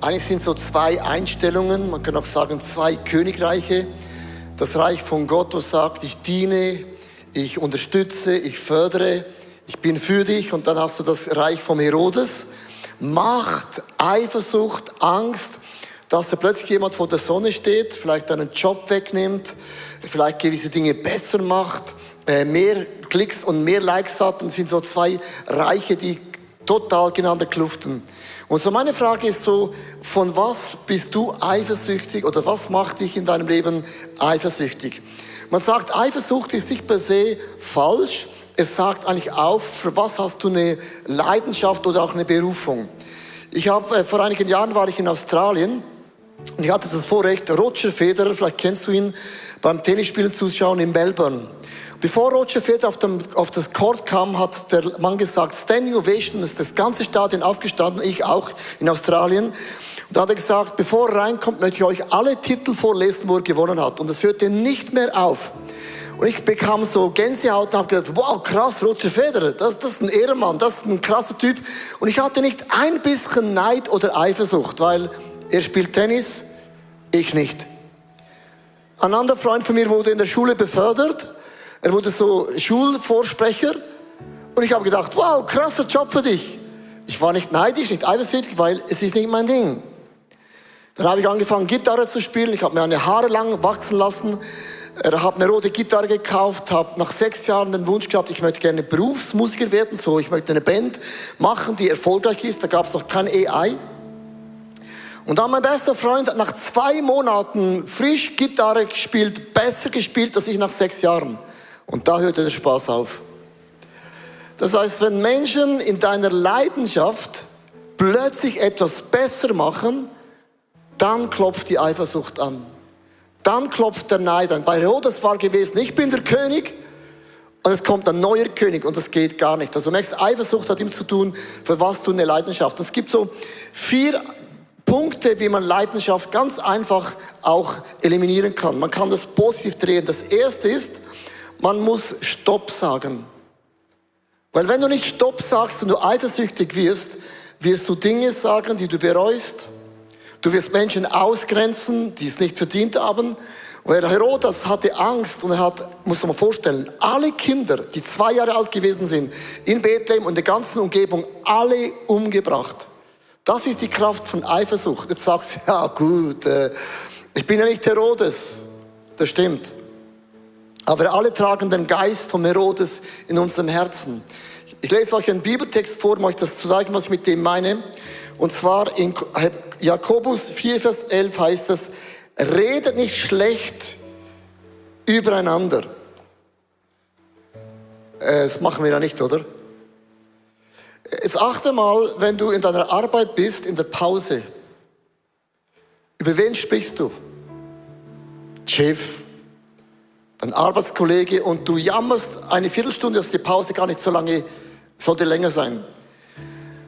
Eigentlich sind so zwei Einstellungen, man kann auch sagen zwei Königreiche. Das Reich von Gott, das sagt, ich diene, ich unterstütze, ich fördere, ich bin für dich. Und dann hast du das Reich vom Herodes. Macht, Eifersucht, Angst, dass da plötzlich jemand vor der Sonne steht, vielleicht einen Job wegnimmt, vielleicht gewisse Dinge besser macht, mehr Klicks und mehr Likes hat. Und sind so zwei Reiche, die total gegeneinander kluften. Und so meine Frage ist so, von was bist du eifersüchtig oder was macht dich in deinem Leben eifersüchtig? Man sagt, Eifersucht ist nicht per se falsch. Es sagt eigentlich auf, für was hast du eine Leidenschaft oder auch eine Berufung. Vor einigen Jahren war ich in Australien und ich hatte das Vorrecht, Roger Federer, vielleicht kennst du ihn, beim Tennisspielen zuschauen in Melbourne. Bevor Roger Federer auf das Court kam, hat der Mann gesagt, Standing Ovation, ist das ganze Stadion aufgestanden, ich auch in Australien. Und da hat er gesagt, bevor er reinkommt, möchte ich euch alle Titel vorlesen, wo er gewonnen hat. Und das hörte nicht mehr auf. Und ich bekam so Gänsehaut und habe gedacht, wow, krass, Roger Federer, das ist ein Ehrenmann, das ist ein krasser Typ. Und ich hatte nicht ein bisschen Neid oder Eifersucht, weil er spielt Tennis, ich nicht. Ein anderer Freund von mir wurde in der Schule befördert. Er wurde so Schulvorsprecher. Und ich habe gedacht, wow, krasser Job für dich. Ich war nicht neidisch, nicht eifersüchtig, weil es ist nicht mein Ding. Dann habe ich angefangen, Gitarre zu spielen. Ich habe mir meine Haare lang wachsen lassen. Habe eine rote Gitarre gekauft, habe nach 6 Jahren den Wunsch gehabt, ich möchte gerne Berufsmusiker werden. So, ich möchte eine Band machen, die erfolgreich ist. Da gab es noch kein AI. Und dann mein bester Freund hat nach 2 Monaten frisch Gitarre gespielt, besser gespielt als ich nach 6 Jahren. Und da hörte der Spaß auf. Das heißt, wenn Menschen in deiner Leidenschaft plötzlich etwas besser machen, dann klopft die Eifersucht an. Dann klopft der Neid an. Bei Herodes war gewesen, ich bin der König und es kommt ein neuer König und das geht gar nicht. Also du merkst, Eifersucht hat ihm zu tun, für was du eine Leidenschaft. Es gibt so 4 Punkte, wie man Leidenschaft ganz einfach auch eliminieren kann. Man kann das positiv drehen. Das erste ist, man muss Stopp sagen. Weil wenn du nicht Stopp sagst und du eifersüchtig wirst, wirst du Dinge sagen, die du bereust. Du wirst Menschen ausgrenzen, die es nicht verdient haben. Und der Herodes hatte Angst und er hat, muss man vorstellen, alle Kinder, die 2 Jahre alt gewesen sind, in Bethlehem und der ganzen Umgebung, alle umgebracht. Das ist die Kraft von Eifersucht. Jetzt sagst du, ja gut, ich bin ja nicht Herodes. Das stimmt. Aber wir alle tragen den Geist von Herodes in unserem Herzen. Ich lese euch einen Bibeltext vor, um euch das zu zeigen, was ich mit dem meine. Und zwar in Jakobus 4, Vers 11 heißt es, redet nicht schlecht übereinander. Das machen wir ja nicht, oder? Jetzt achte mal, wenn du in deiner Arbeit bist, in der Pause. Über wen sprichst du? Chef, dein Arbeitskollege, und du jammerst eine Viertelstunde, dass die Pause gar nicht so lange, sollte länger sein.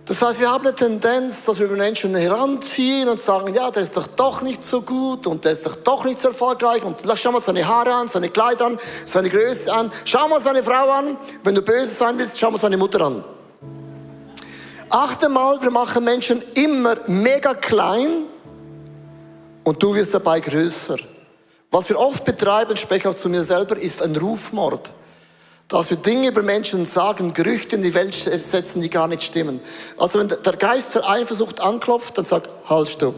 Das heißt, wir haben eine Tendenz, dass wir über Menschen heranziehen und sagen, ja, der ist doch nicht so gut und der ist doch nicht so erfolgreich und schau mal seine Haare an, seine Kleider an, seine Größe an, schau mal seine Frau an. Wenn du böse sein willst, schau mal seine Mutter an. Achte mal, wir machen Menschen immer mega klein und du wirst dabei größer. Was wir oft betreiben, spreche auch zu mir selber, ist ein Rufmord. Dass wir Dinge über Menschen sagen, Gerüchte in die Welt setzen, die gar nicht stimmen. Also wenn der Geist für Eifersucht anklopft, dann sag, halt, stopp.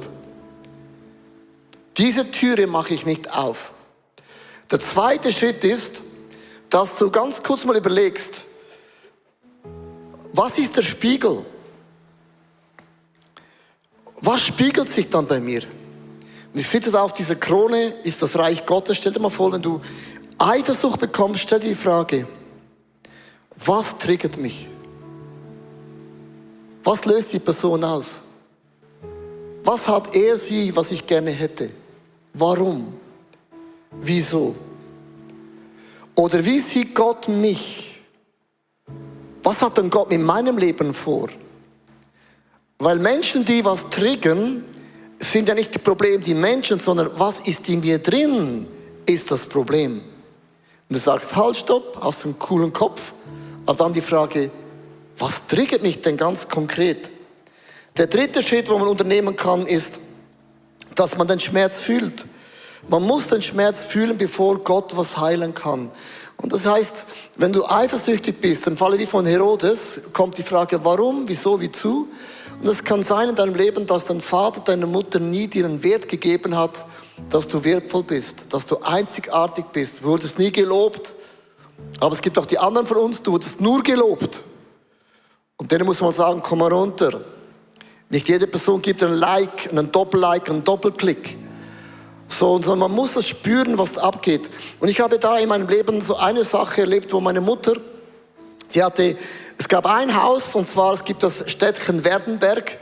Diese Türe mache ich nicht auf. Der zweite Schritt ist, dass du ganz kurz mal überlegst, was ist der Spiegel? Was spiegelt sich dann bei mir? Und ich sitze da auf dieser Krone, ist das Reich Gottes. Stell dir mal vor, wenn du Eifersucht bekommst, stell dir die Frage, was triggert mich? Was löst die Person aus? Was hat er, sie, was ich gerne hätte? Warum? Wieso? Oder wie sieht Gott mich? Was hat denn Gott mit meinem Leben vor? Weil Menschen, die was triggern, sind ja nicht das Problem die Menschen, sondern was ist in mir drin, ist das Problem. Und du sagst, halt, stopp, hast einen coolen Kopf. Aber dann die Frage, was triggert mich denn ganz konkret? Der dritte Schritt, wo man unternehmen kann, ist, dass man den Schmerz fühlt. Man muss den Schmerz fühlen, bevor Gott was heilen kann. Und das heißt, wenn du eifersüchtig bist, im Falle wie von Herodes, kommt die Frage, warum, wieso, wozu? Und es kann sein in deinem Leben, dass dein Vater, deine Mutter nie dir einen Wert gegeben hat, dass du wertvoll bist, dass du einzigartig bist. Du wurdest nie gelobt. Aber es gibt auch die anderen von uns, du wurdest nur gelobt. Und denen muss man sagen, komm mal runter. Nicht jede Person gibt einen Like, einen Doppel-Like, einen Doppelklick. So, sondern man muss das spüren, was abgeht. Und ich habe da in meinem Leben so eine Sache erlebt, wo meine Mutter, es gab ein Haus, und zwar, es gibt das Städtchen Werdenberg.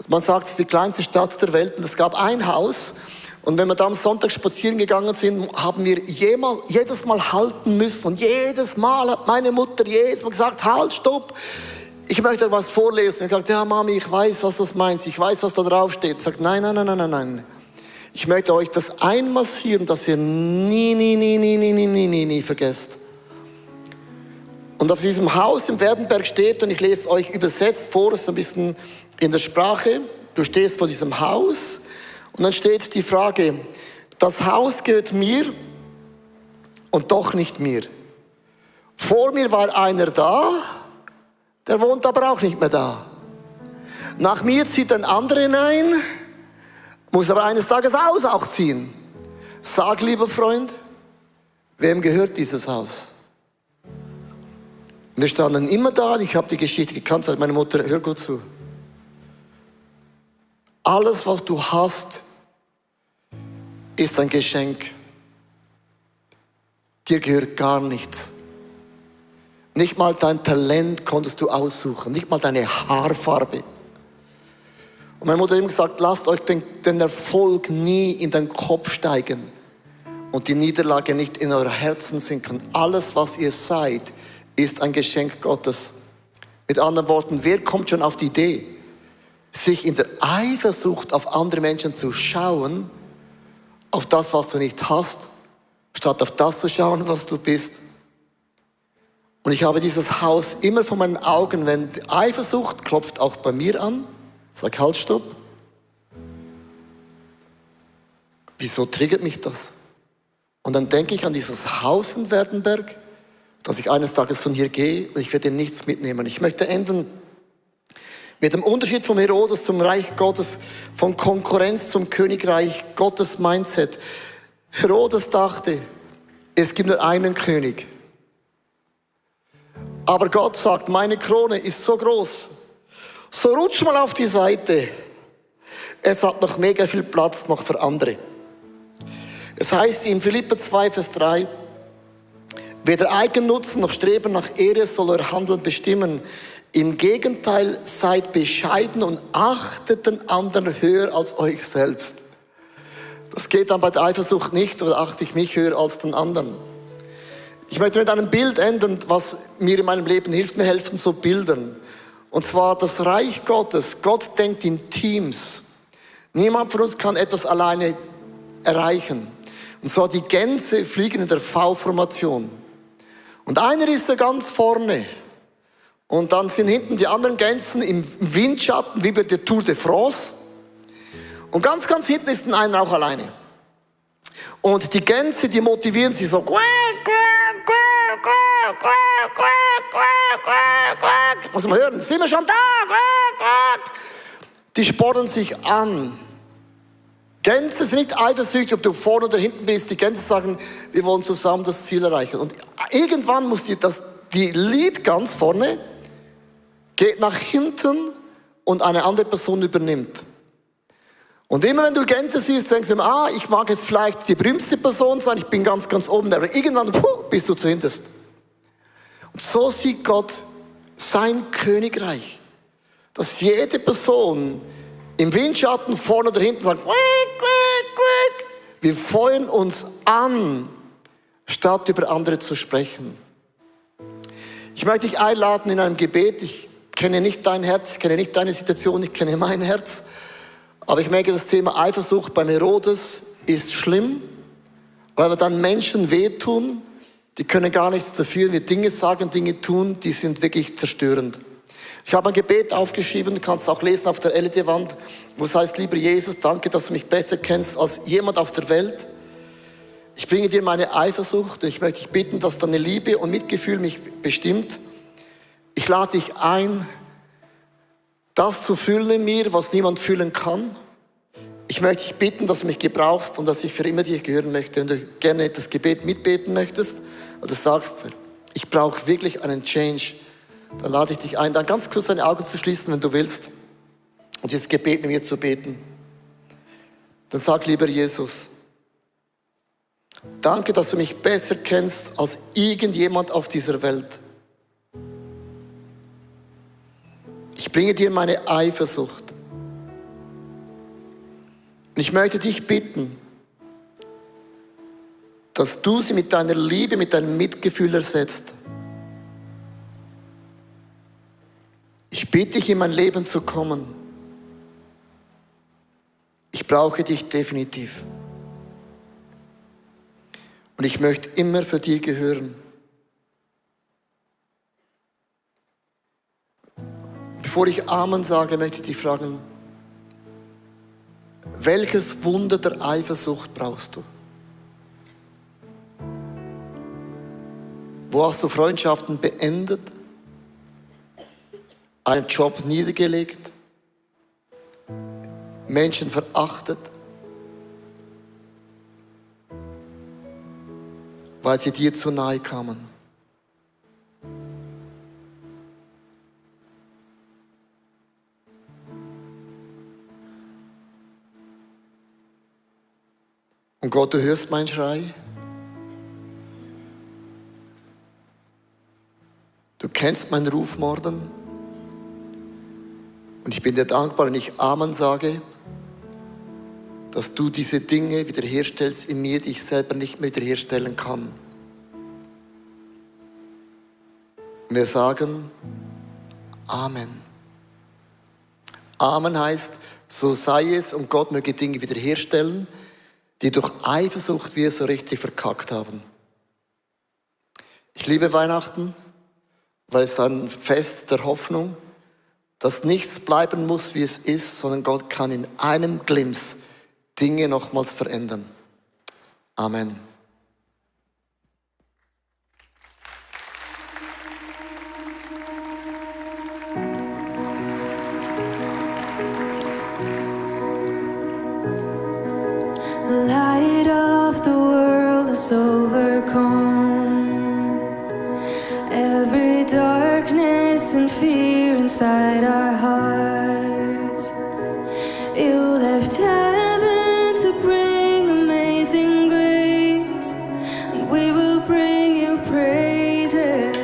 Man sagt, es ist die kleinste Stadt der Welt. Und es gab ein Haus. Und wenn wir da am Sonntag spazieren gegangen sind, haben wir jedes Mal halten müssen. Und jedes Mal hat meine Mutter gesagt, halt, stopp. Ich möchte was vorlesen. Ich sagte, ja Mami, ich weiß, was das meinst. Ich weiß, was da drauf steht. Sagt, nein. Ich möchte euch das einmassieren, dass ihr nie vergesst. Und auf diesem Haus im Werdenberg steht, und ich lese es euch übersetzt vor, es ist ein bisschen in der Sprache. Du stehst vor diesem Haus und dann steht die Frage, das Haus gehört mir und doch nicht mir. Vor mir war einer da, der wohnt aber auch nicht mehr da. Nach mir zieht ein anderer hinein, muss aber eines Tages auch ziehen. Sag, lieber Freund, wem gehört dieses Haus? Und wir standen immer da, und ich habe die Geschichte gekannt, sagt meine Mutter, hör gut zu. Alles, was du hast, ist ein Geschenk. Dir gehört gar nichts. Nicht mal dein Talent konntest du aussuchen, nicht mal deine Haarfarbe. Und meine Mutter hat ihm gesagt, lasst euch den Erfolg nie in den Kopf steigen und die Niederlage nicht in euer Herzen sinken. Alles, was ihr seid, ist ein Geschenk Gottes. Mit anderen Worten, wer kommt schon auf die Idee, sich in der Eifersucht auf andere Menschen zu schauen, auf das, was du nicht hast, statt auf das zu schauen, was du bist? Und ich habe dieses Haus immer vor meinen Augen, wenn die Eifersucht klopft auch bei mir an. Sag, halt, stopp. Wieso triggert mich das? Und dann denke ich an dieses Haus in Werdenberg, dass ich eines Tages von hier gehe und ich werde nichts mitnehmen. Ich möchte enden mit dem Unterschied vom Herodes zum Reich Gottes, von Konkurrenz zum Königreich Gottes Mindset. Herodes dachte, es gibt nur einen König. Aber Gott sagt, meine Krone ist so groß, so rutsch mal auf die Seite. Es hat noch mega viel Platz noch für andere. Es heißt in Philipper 2, Vers 3, weder Eigennutzen noch Streben nach Ehre soll euer Handeln bestimmen. Im Gegenteil, seid bescheiden und achtet den anderen höher als euch selbst. Das geht dann bei der Eifersucht nicht, oder achte ich mich höher als den anderen. Ich möchte mit einem Bild enden, was mir in meinem Leben hilft. Mir helfen so Bildern. Und zwar das Reich Gottes. Gott denkt in Teams. Niemand von uns kann etwas alleine erreichen. Und zwar die Gänse fliegen in der V-Formation. Und einer ist ja ganz vorne. Und dann sind hinten die anderen Gänse im Windschatten, wie bei der Tour de France. Und ganz hinten ist einer auch alleine. Und die Gänse, die motivieren sie so. Muss man hören, sind wir schon da? Die spornen sich an. Gänse sind nicht eifersüchtig, ob du vorne oder hinten bist. Die Gänse sagen, wir wollen zusammen das Ziel erreichen. Und irgendwann muss die Lead ganz vorne geht nach hinten und eine andere Person übernimmt. Und immer wenn du Gänse siehst, denkst du immer, ich mag jetzt vielleicht die berühmteste Person sein, ich bin ganz oben. Aber irgendwann bist du zuhinterst. Und so sieht Gott sein Königreich. Dass jede Person im Windschatten vorne oder hinten sagt, wir feuern uns an, statt über andere zu sprechen. Ich möchte dich einladen in einem Gebet. Ich kenne nicht dein Herz, ich kenne nicht deine Situation, ich kenne mein Herz. Aber ich merke, das Thema Eifersucht beim Herodes ist schlimm, weil wir dann Menschen wehtun, die können gar nichts dafür, wir Dinge sagen, Dinge tun, die sind wirklich zerstörend. Ich habe ein Gebet aufgeschrieben, du kannst es auch lesen auf der LED-Wand, wo es heißt, lieber Jesus, danke, dass du mich besser kennst als jemand auf der Welt. Ich bringe dir meine Eifersucht und ich möchte dich bitten, dass deine Liebe und Mitgefühl mich bestimmt. Ich lade dich ein, das zu fühlen in mir, was niemand fühlen kann. Ich möchte dich bitten, dass du mich gebrauchst und dass ich für immer dir gehören möchte. Wenn du gerne das Gebet mitbeten möchtest oder sagst, ich brauche wirklich einen Change, dann lade ich dich ein, dann ganz kurz deine Augen zu schließen, wenn du willst, und dieses Gebet mit mir zu beten. Dann sag, lieber Jesus, danke, dass du mich besser kennst als irgendjemand auf dieser Welt. Ich bringe dir meine Eifersucht. Und ich möchte dich bitten, dass du sie mit deiner Liebe, mit deinem Mitgefühl ersetzt. Ich bitte dich, in mein Leben zu kommen. Ich brauche dich definitiv. Und ich möchte immer für dich gehören. Bevor ich Amen sage, möchte ich dich fragen, welches Wunder der Eifersucht brauchst du? Wo hast du Freundschaften beendet? Einen Job niedergelegt? Menschen verachtet? Weil sie dir zu nahe kamen. Und Gott, du hörst meinen Schrei. Du kennst meinen Rufmorden. Und ich bin dir dankbar, wenn ich Amen sage, dass du diese Dinge wiederherstellst in mir, die ich selber nicht mehr wiederherstellen kann. Wir sagen Amen. Amen heißt, so sei es und Gott möge Dinge wiederherstellen, die durch Eifersucht wir so richtig verkackt haben. Ich liebe Weihnachten, weil es ein Fest der Hoffnung, dass nichts bleiben muss, wie es ist, sondern Gott kann in einem Glimps Dinge nochmals verändern. Amen. The light of the world is overcome. Every darkness and fear inside our hearts. You left heaven to bring amazing grace, and we will bring you praises.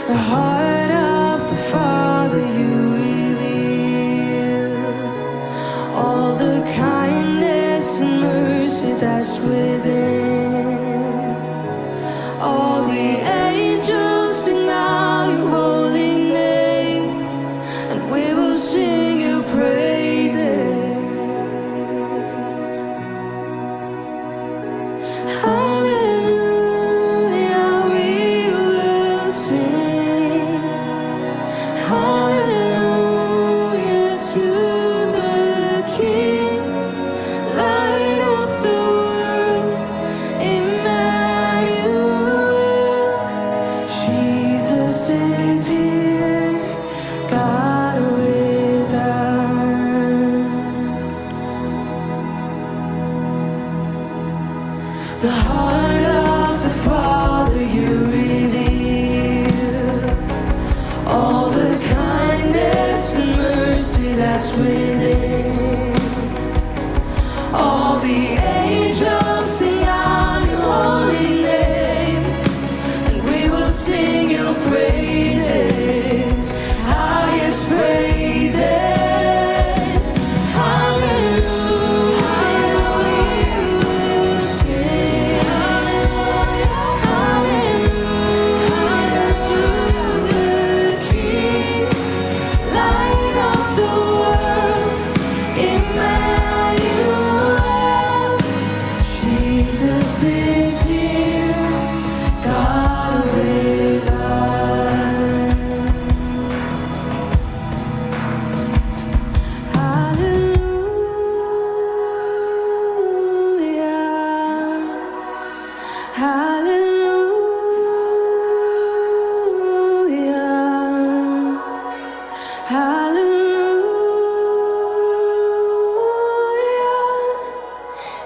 The heart of the Father you all the kindness and mercy that's within. All the angels sing out your holy name, and we will sing your praises. Hallelujah, we will sing. Hallelujah to King, light of the world, Emmanuel. Jesus is here, God with us. The heart of the Father you reveal, all the kindness and mercy that's within. All the angels sing out your holy name, and we will sing your praises, highest praises. Hallelujah, Hallelujah. Hallelujah.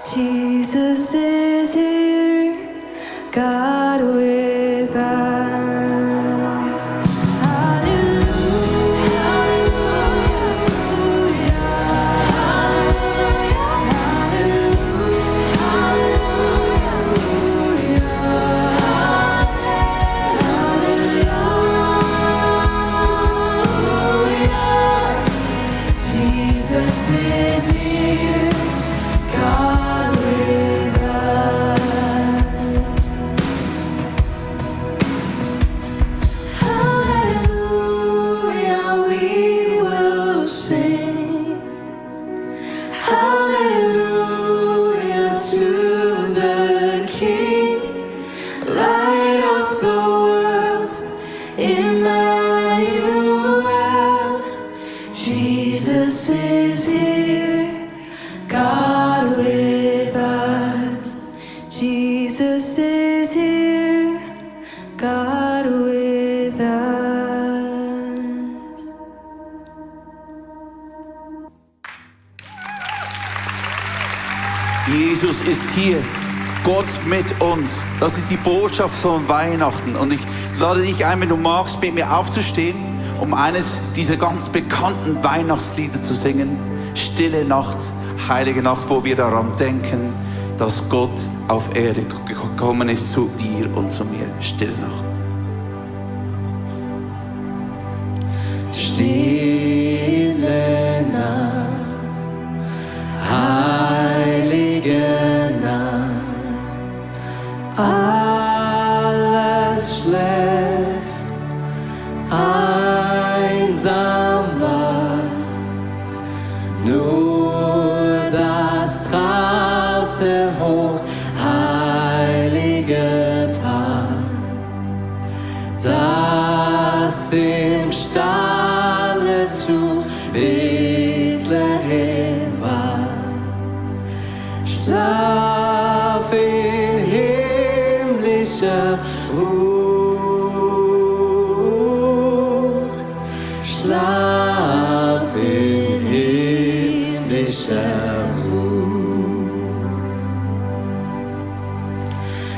Jesus is here, God with us. Jesus is here, God with us. Hallelujah, we will sing. Hallelujah to the King, Light of the world, Emmanuel. Jesus is here, God with us. Jesus is here, God with us. Jesus ist hier, Gott mit uns. Das ist die Botschaft von Weihnachten. Und ich lade dich ein, wenn du magst, mit mir aufzustehen, um eines dieser ganz bekannten Weihnachtslieder zu singen. Stille Nacht, heilige Nacht, wo wir daran denken, dass Gott auf Erde gekommen ist zu dir und zu mir. Stille Nacht. Stille Nacht, heilige Nacht, alles schläft, einsam war, nur das traute hochheilige Paar, das im Stalle zu Bethlehem war. Schlaf in himmlischer Ruhe, schlaf in himmlischer Ruhe.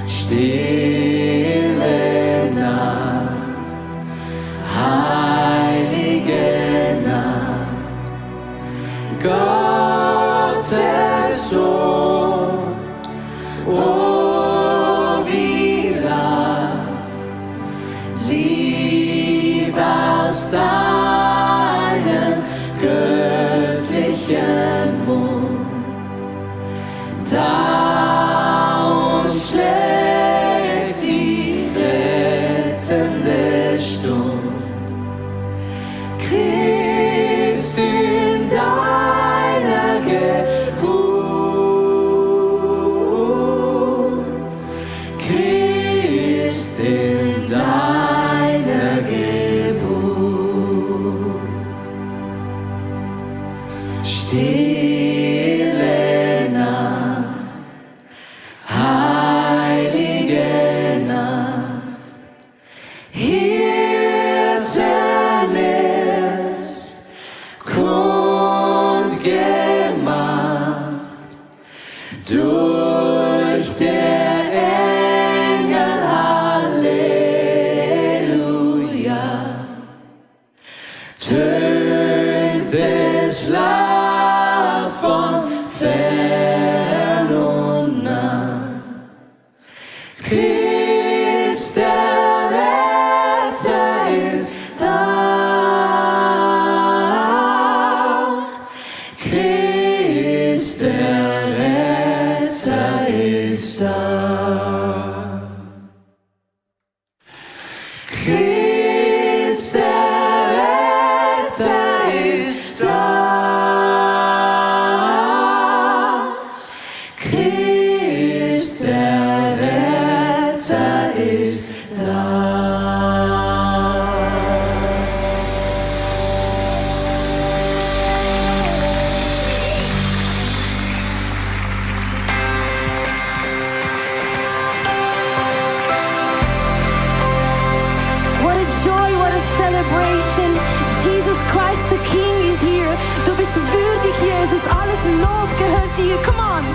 Stille Nacht, heilige Nacht, Gottes Sohn, oh wie lang, Lieb aus deinem göttlichen Mund, da uns schlägt die rettende Stund. Christ in deiner Geburt, Christ in deiner Geburt. Stille Nacht, heilige Nacht, Hirten ist kundgemacht durch der Engel, Halleluja, tönt es laut von fern und nah. Christ der Retter ist da. Christ der Retter ist da. Christ der Retter ist da. Christ der Retter celebration. Jesus Christ, the King is here. Du bist würdig, Jesus, alles Lob gehört dir. Come on.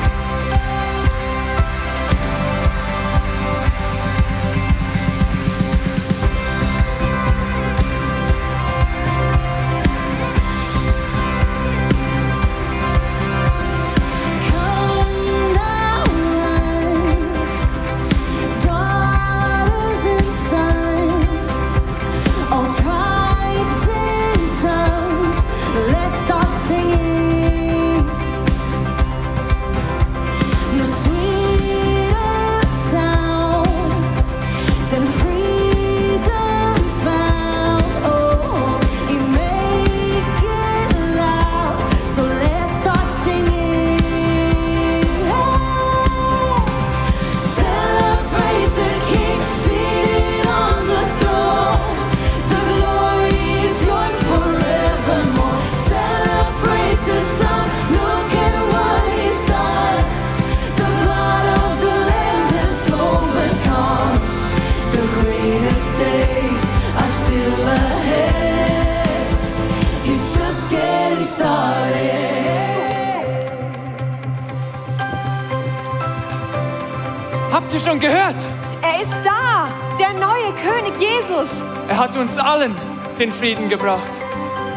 Habt ihr schon gehört? Er ist da, der neue König Jesus. Er hat uns allen den Frieden gebracht.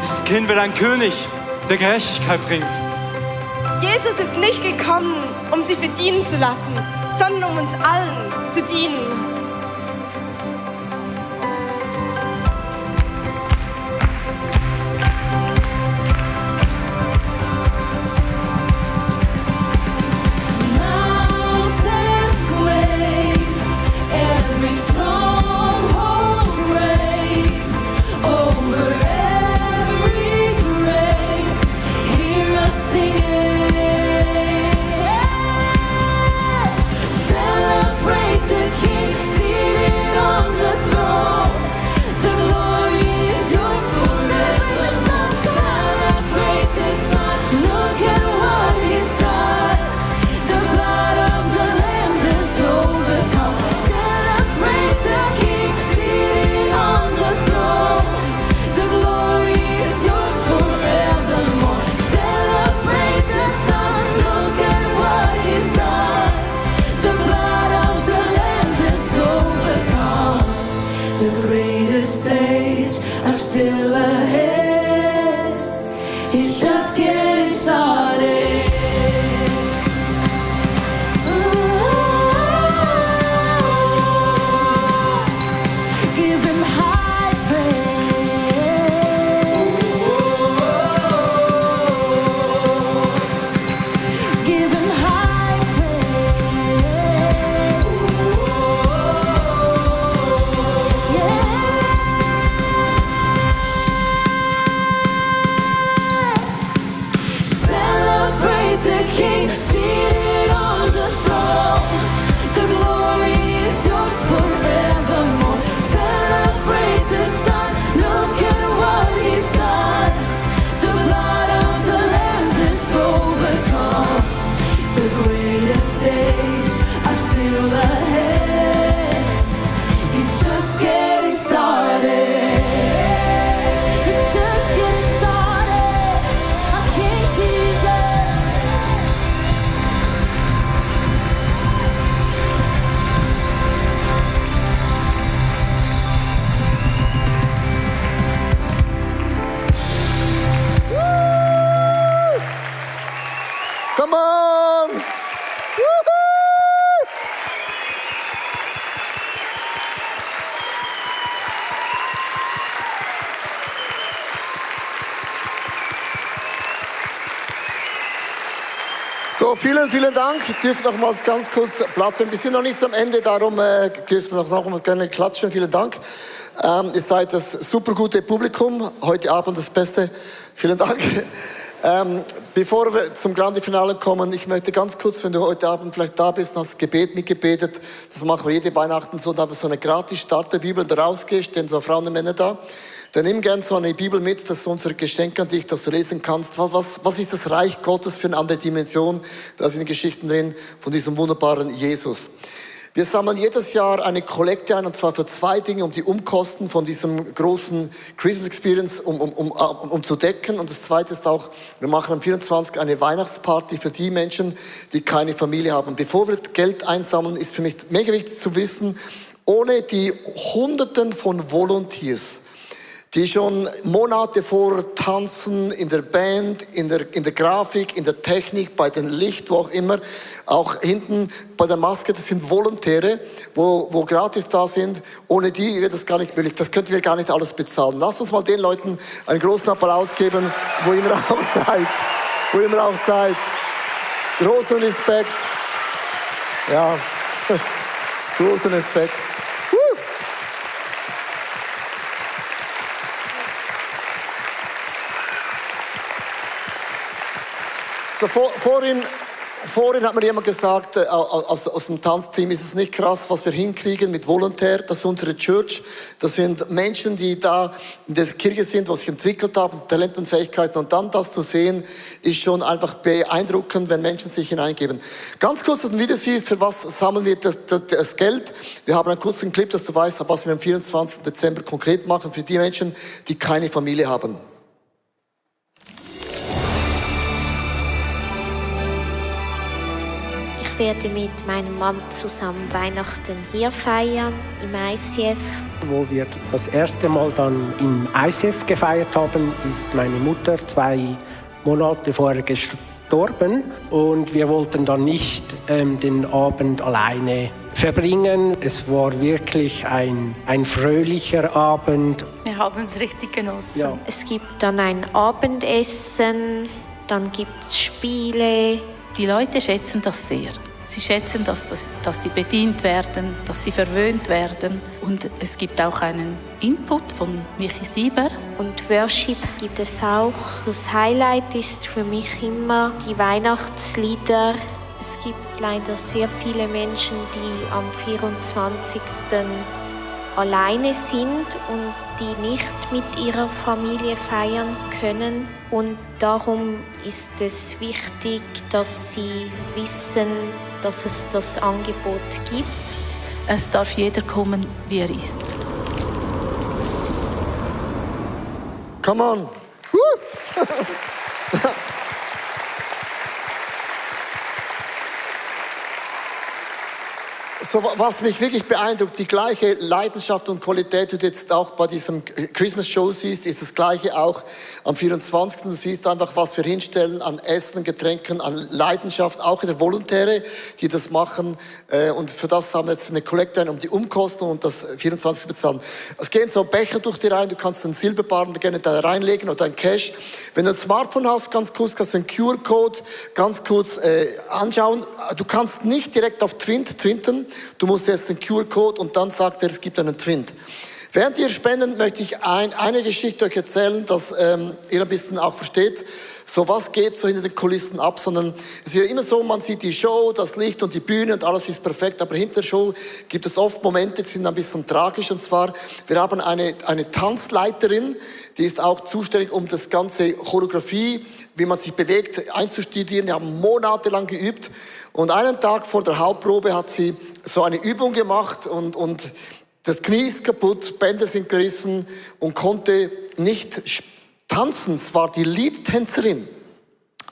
Dieses Kind wird ein König, der Gerechtigkeit bringt. Jesus ist nicht gekommen, um sich bedienen zu lassen, sondern um uns allen zu dienen. Come on! Woohoo! So, vielen, vielen Dank. Ich dürfte noch mal ganz kurz Platz nehmen. Wir sind noch nicht am Ende, darum dürft ihr noch mal gerne klatschen. Vielen Dank. Ihr seid das super gute Publikum. Heute Abend das Beste. Vielen Dank. Bevor wir zum Grande Finale kommen, ich möchte ganz kurz, wenn du heute Abend vielleicht da bist und hast Gebet mitgebetet, das machen wir jede Weihnachten so, da haben wir so eine gratis Starterbibel, und da rausgehst, stehen so Frauen und Männer da. Dann nimm gerne so eine Bibel mit, das ist unser Geschenk an dich, dass du lesen kannst. Was ist das Reich Gottes für eine andere Dimension? Da sind Geschichten drin von diesem wunderbaren Jesus. Wir sammeln jedes Jahr eine Kollekte ein, und zwar für 2 Dinge, um die Umkosten von diesem großen Christmas Experience zu decken. Und das Zweite ist auch, wir machen am 24. eine Weihnachtsparty für die Menschen, die keine Familie haben. Bevor wir Geld einsammeln, ist für mich mega wichtig zu wissen, ohne die Hunderten von Volunteers, die schon Monate vor tanzen, in der Band, in der Grafik, in der Technik, bei dem Licht, wo auch immer, auch hinten bei der Maske, das sind Volontäre, wo gratis da sind. Ohne die wäre das gar nicht möglich. Das könnten wir gar nicht alles bezahlen. Lasst uns mal den Leuten einen großen Applaus geben, wo immer auch seid. Wo immer auch seid. Großen Respekt. Ja, großen Respekt. So, vorhin hat mir jemand gesagt, aus dem Tanzteam, ist es nicht krass, was wir hinkriegen mit Volontär. Das ist unsere Church. Das sind Menschen, die da in der Kirche sind, was sich entwickelt haben, Talente und Fähigkeiten. Und dann das zu sehen, ist schon einfach beeindruckend, wenn Menschen sich hineingeben. Ganz kurz, dass du ein Video siehst, für was sammeln wir das Geld. Wir haben einen kurzen Clip, dass du weißt, was wir am 24. Dezember konkret machen für die Menschen, die keine Familie haben. Ich werde mit meinem Mann zusammen Weihnachten hier feiern, im ICF. Wo wir das erste Mal dann im ICF gefeiert haben, ist meine Mutter 2 Monate vorher gestorben. Und wir wollten dann nicht den Abend alleine verbringen. Es war wirklich ein fröhlicher Abend. Wir haben es richtig genossen. Ja. Es gibt dann ein Abendessen, dann gibt es Spiele. Die Leute schätzen das sehr. Sie schätzen, dass sie bedient werden, dass sie verwöhnt werden. Und es gibt auch einen Input von Michi Sieber. Und Worship gibt es auch. Das Highlight ist für mich immer die Weihnachtslieder. Es gibt leider sehr viele Menschen, die am 24. alleine sind und die nicht mit ihrer Familie feiern können. Und darum ist es wichtig, dass sie wissen, dass es das Angebot gibt. Es darf jeder kommen, wie er ist. Come on! So, was mich wirklich beeindruckt, die gleiche Leidenschaft und Qualität, die du jetzt auch bei diesem Christmas Show siehst, ist das gleiche auch am 24. Du siehst einfach, was wir hinstellen an Essen, Getränken, an Leidenschaft, auch in der Volontäre, die das machen. Und für das haben wir jetzt eine Kollekte ein, um die Umkosten und das 24 bezahlen. Es gehen so Becher durch dir rein, du kannst einen Silberbarren gerne da reinlegen oder ein Cash. Wenn du ein Smartphone hast, ganz kurz, kannst du einen QR-Code ganz kurz anschauen. Du kannst nicht direkt auf twinten. Du musst jetzt den QR-Code und dann sagt er, es gibt einen Twint. Während ihr spenden, möchte ich eine Geschichte euch erzählen, dass ihr ein bisschen auch versteht, so was geht so hinter den Kulissen ab, sondern es ist ja immer so, man sieht die Show, das Licht und die Bühne und alles ist perfekt, aber hinter der Show gibt es oft Momente, die sind ein bisschen tragisch, und zwar, wir haben eine Tanzleiterin, die ist auch zuständig, um das ganze Choreografie, wie man sich bewegt, einzustudieren. Die haben monatelang geübt und einen Tag vor der Hauptprobe hat sie so eine Übung gemacht und das Knie ist kaputt, Bänder sind gerissen und konnte nicht tanzen. Es war die Lead-Tänzerin.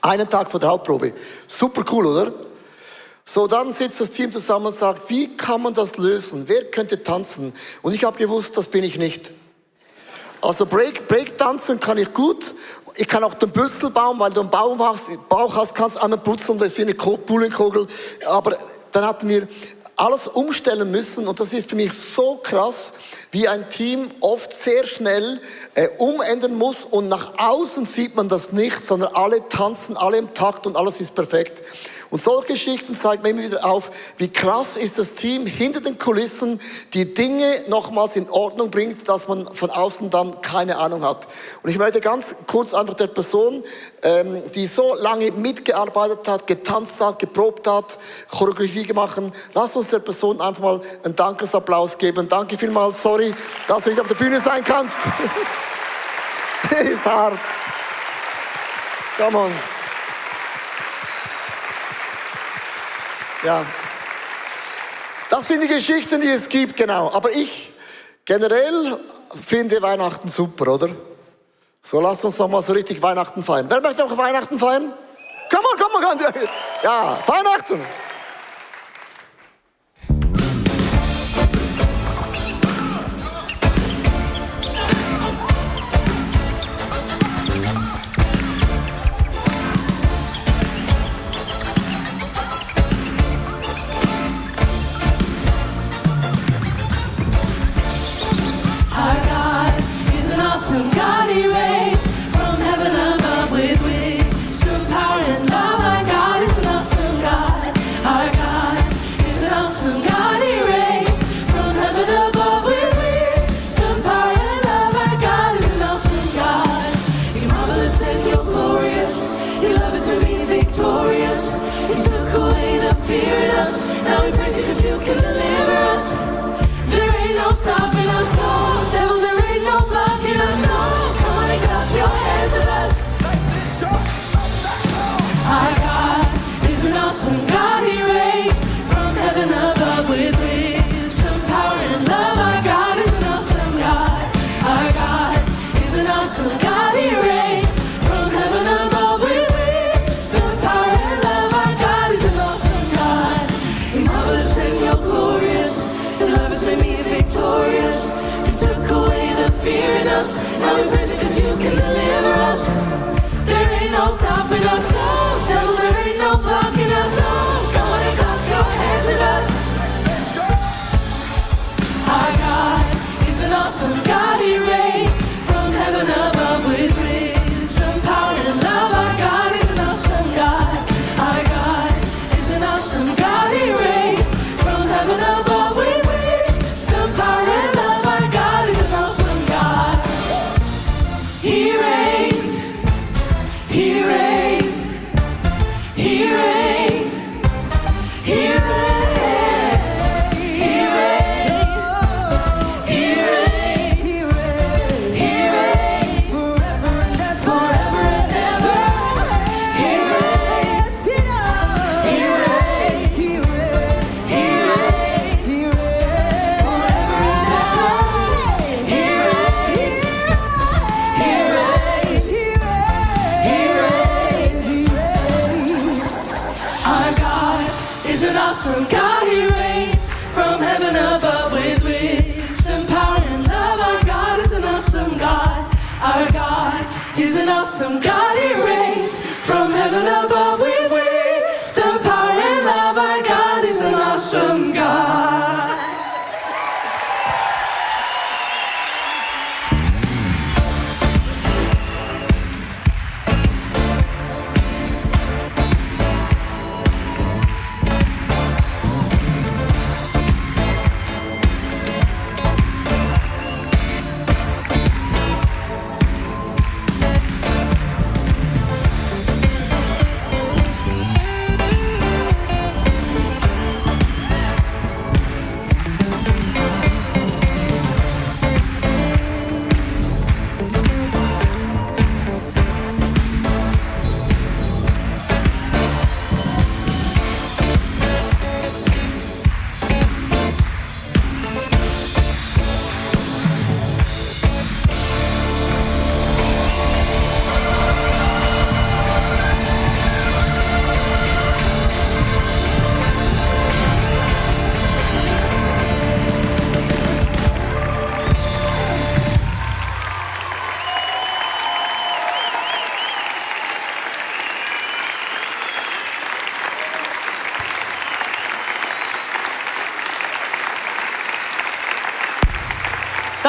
Einen Tag vor der Hauptprobe. Super cool, oder? So, dann sitzt das Team zusammen und sagt, wie kann man das lösen? Wer könnte tanzen? Und ich habe gewusst, das bin ich nicht. Also Break-Tanzen kann ich gut. Ich kann auch den Büsselbaum, weil du einen Bauch hast, kannst du einmal putzen und das ist wie eine Bowlingkugel. Aber dann hatten wir alles umstellen müssen und das ist für mich so krass, wie ein Team oft sehr schnell umändern muss und nach außen sieht man das nicht, sondern alle tanzen, alle im Takt und alles ist perfekt. Und solche Geschichten zeigen mir immer wieder auf, wie krass ist das Team hinter den Kulissen, die Dinge nochmals in Ordnung bringt, dass man von außen dann keine Ahnung hat. Und ich möchte ganz kurz einfach der Person, die so lange mitgearbeitet hat, getanzt hat, geprobt hat, Choreografie gemacht, lass uns der Person einfach mal einen Dankesapplaus geben. Danke vielmals, sorry, dass du nicht auf der Bühne sein kannst. Ist hart. Come on. Ja. Das sind die Geschichten, die es gibt, genau. Aber ich generell finde Weihnachten super, oder? So, lasst uns noch mal so richtig Weihnachten feiern. Wer möchte noch Weihnachten feiern? Komm mal. Ja, Weihnachten.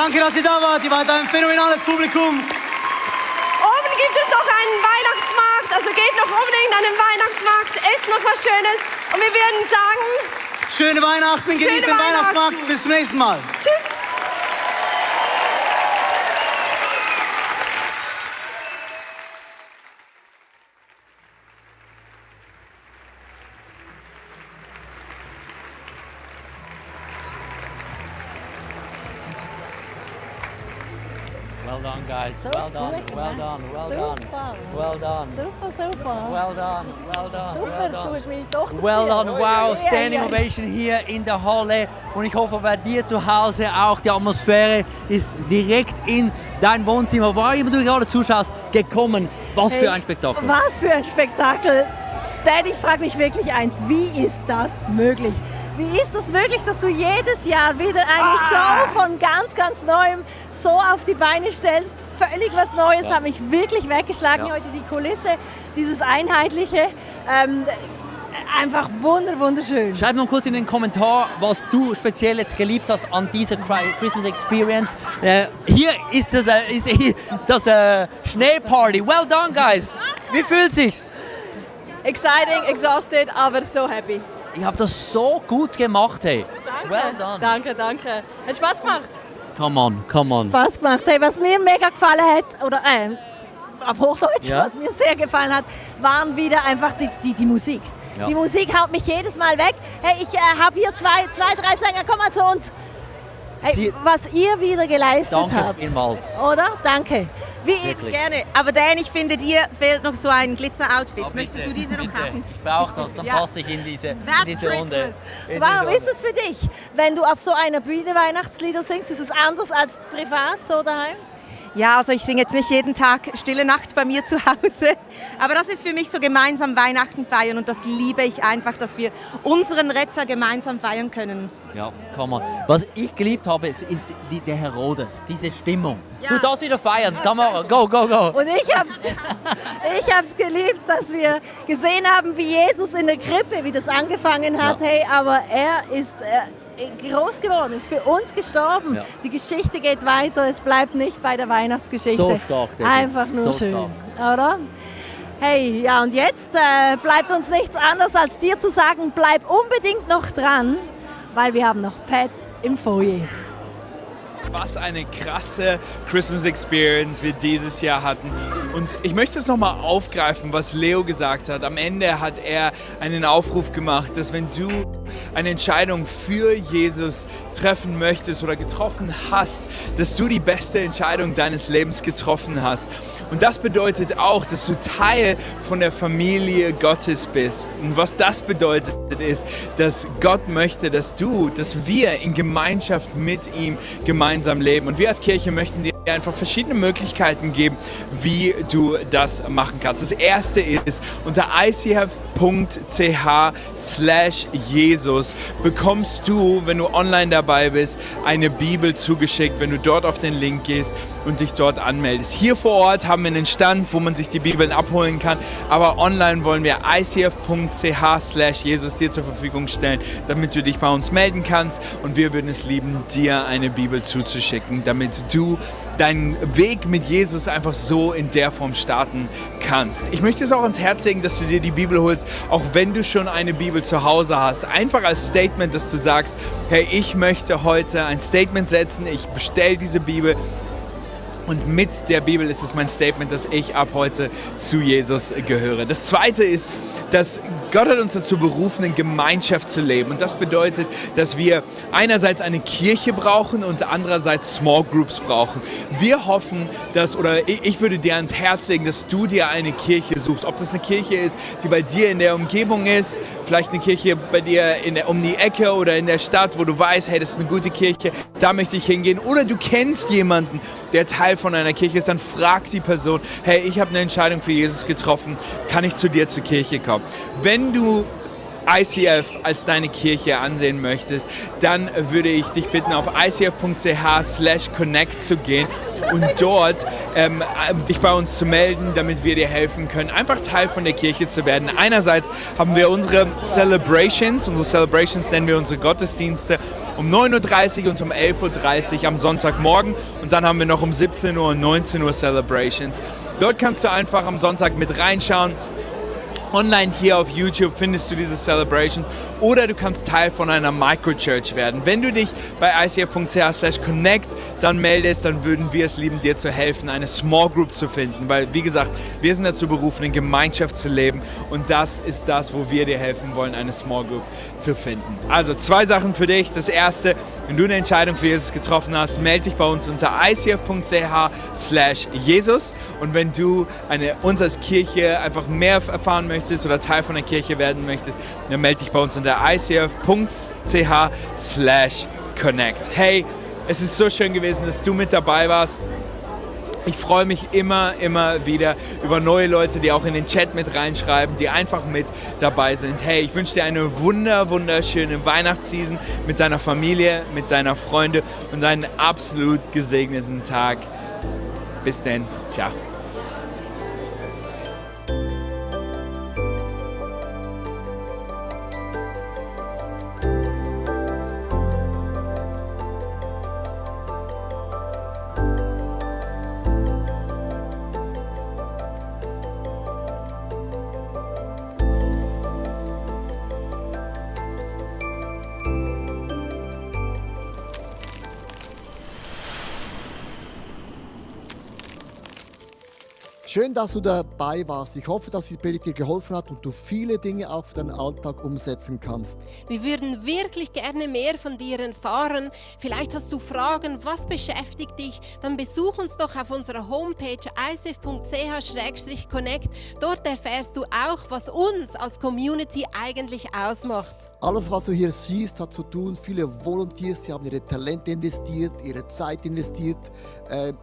Danke, dass ihr da wart. Ihr wart ein phänomenales Publikum. Oben gibt es noch einen Weihnachtsmarkt. Also geht noch unbedingt an den Weihnachtsmarkt, esst noch was Schönes. Und wir würden sagen... Schöne Weihnachten, genießt den Weihnachtsmarkt. Bis zum nächsten Mal. Tschüss. Well done, guys. So well done. gut Well gemacht. done. Well done. Super. Well done. Super. Well done. Well done. Super, Well done. du hast meine Tochter Well geführt. done, wow, Ja, Standing ja. Ovation hier in der Halle und ich hoffe bei dir zu Hause auch, die Atmosphäre ist direkt in dein Wohnzimmer, wo immer du gerade zuschaust, gekommen. Was für ein Spektakel. Was für ein Spektakel. Denn ich frage mich wirklich eins, wie ist das möglich? Wie ist es möglich, dass du jedes Jahr wieder eine Show von ganz Neuem so auf die Beine stellst? Völlig was Neues, hat mich wirklich weggeschlagen. Ja. Heute die Kulisse, dieses Einheitliche, einfach wunderschön. Schreib noch kurz in den Kommentar, was du speziell jetzt geliebt hast an dieser Christmas Experience. Hier ist das Schneeparty. Well done, guys. Wie fühlt sich's? Exciting, exhausted, aber so happy. Ich habe das so gut gemacht, hey. Well done. Danke. Hat Spaß gemacht? Come on. Spaß gemacht. Hey, was mir mega gefallen hat, oder auf Hochdeutsch, Ja. was mir sehr gefallen hat, waren wieder einfach die Musik. Ja. Die Musik haut mich jedes Mal weg. Hey, ich habe hier zwei, drei Sänger, komm mal zu uns. Hey, was ihr wieder geleistet Danke habt. vielmals. Oder? Danke. Wirklich. Gerne. Aber Dan, ich finde, dir fehlt noch so ein Glitzer-Outfit. Möchtest du diese noch haben? Ich brauche das, dann Ja. passe ich in diese Runde. Warum ist es für dich, wenn du auf so einer Bühne Weihnachtslieder singst? Ist es anders als privat so daheim? Ja, also ich singe jetzt nicht jeden Tag Stille Nacht bei mir zu Hause, aber das ist für mich so gemeinsam Weihnachten feiern und das liebe ich einfach, dass wir unseren Retter gemeinsam feiern können. Ja, komm mal. Was ich geliebt habe, ist der Herodes, diese Stimmung. Ja. Du darfst wieder feiern, Tamara, go. Und ich hab's geliebt, dass wir gesehen haben, wie Jesus in der Krippe, wie das angefangen hat. Ja. Hey, aber er ist groß geworden, ist für uns gestorben. Ja. Die Geschichte geht weiter, es bleibt nicht bei der Weihnachtsgeschichte. So stark, David. Einfach nur So schön, stark. oder? Hey, ja, und jetzt bleibt uns nichts anderes, als dir zu sagen, bleib unbedingt noch dran, weil wir haben noch Pat im Foyer. Was eine krasse Christmas Experience wir dieses Jahr hatten. Und ich möchte es nochmal aufgreifen, was Leo gesagt hat. Am Ende hat er einen Aufruf gemacht, dass wenn du eine Entscheidung für Jesus treffen möchtest oder getroffen hast, dass du die beste Entscheidung deines Lebens getroffen hast. Und das bedeutet auch, dass du Teil von der Familie Gottes bist. Und was das bedeutet, ist, dass Gott möchte, dass wir in Gemeinschaft mit ihm gemeinsam leben. Und wir als Kirche möchten dir einfach verschiedene Möglichkeiten geben, wie du das machen kannst. Das erste ist, unter icf.ch/Jesus bekommst du, wenn du online dabei bist, eine Bibel zugeschickt, wenn du dort auf den Link gehst und dich dort anmeldest. Hier vor Ort haben wir einen Stand, wo man sich die Bibeln abholen kann, aber online wollen wir icf.ch/Jesus dir zur Verfügung stellen, damit du dich bei uns melden kannst und wir würden es lieben, dir eine Bibel zuzuschicken, damit du deinen Weg mit Jesus einfach so in der Form starten kannst. Ich möchte es auch ans Herz legen, dass du dir die Bibel holst, auch wenn du schon eine Bibel zu Hause hast. Einfach als Statement, dass du sagst, hey, ich möchte heute ein Statement setzen, ich bestelle diese Bibel. Und mit der Bibel ist es mein Statement, dass ich ab heute zu Jesus gehöre. Das Zweite ist, dass Gott hat uns dazu berufen, in Gemeinschaft zu leben. Und das bedeutet, dass wir einerseits eine Kirche brauchen und andererseits Small Groups brauchen. Wir hoffen, ich würde dir ans Herz legen, dass du dir eine Kirche suchst. Ob das eine Kirche ist, die bei dir in der Umgebung ist, vielleicht eine Kirche bei dir um die Ecke oder in der Stadt, wo du weißt, hey, das ist eine gute Kirche, da möchte ich hingehen. Oder du kennst jemanden, der Teil von einer Kirche ist, dann frag die Person, hey, ich habe eine Entscheidung für Jesus getroffen, kann ich zu dir zur Kirche kommen? Wenn du ICF als deine Kirche ansehen möchtest, dann würde ich dich bitten, auf icf.ch/connect zu gehen und dort dich bei uns zu melden, damit wir dir helfen können, einfach Teil von der Kirche zu werden. Einerseits haben wir unsere Celebrations nennen wir unsere Gottesdienste, um 9.30 Uhr und um 11.30 Uhr am Sonntagmorgen und dann haben wir noch um 17 Uhr und 19 Uhr Celebrations. Dort kannst du einfach am Sonntag mit reinschauen Online hier auf YouTube findest du diese Celebrations oder du kannst Teil von einer Microchurch werden. Wenn du dich bei icf.ch/connect dann meldest, dann würden wir es lieben, dir zu helfen, eine Small Group zu finden. Weil, wie gesagt, wir sind dazu berufen, in Gemeinschaft zu leben und das ist das, wo wir dir helfen wollen, eine Small Group zu finden. Also 2 Sachen für dich. Das erste, wenn du eine Entscheidung für Jesus getroffen hast, melde dich bei uns unter icf.ch/Jesus und wenn du uns als Kirche einfach mehr erfahren möchtest oder Teil von der Kirche werden möchtest, dann melde dich bei uns unter icf.ch/connect. Hey, es ist so schön gewesen, dass du mit dabei warst. Ich freue mich immer wieder über neue Leute, die auch in den Chat mit reinschreiben, die einfach mit dabei sind. Hey, ich wünsche dir eine wunderschöne Weihnachtsseason mit deiner Familie, mit deiner Freunde und einen absolut gesegneten Tag. Bis dann. Ciao. Schön, dass du dabei warst. Ich hoffe, dass die Predigt dir geholfen hat und du viele Dinge auf deinen Alltag umsetzen kannst. Wir würden wirklich gerne mehr von dir erfahren. Vielleicht hast du Fragen, was beschäftigt dich? Dann besuch uns doch auf unserer Homepage icf.ch/connect. Dort erfährst du auch, was uns als Community eigentlich ausmacht. Alles, was du hier siehst, hat zu tun. Viele Volunteers, sie haben ihre Talente investiert, ihre Zeit investiert,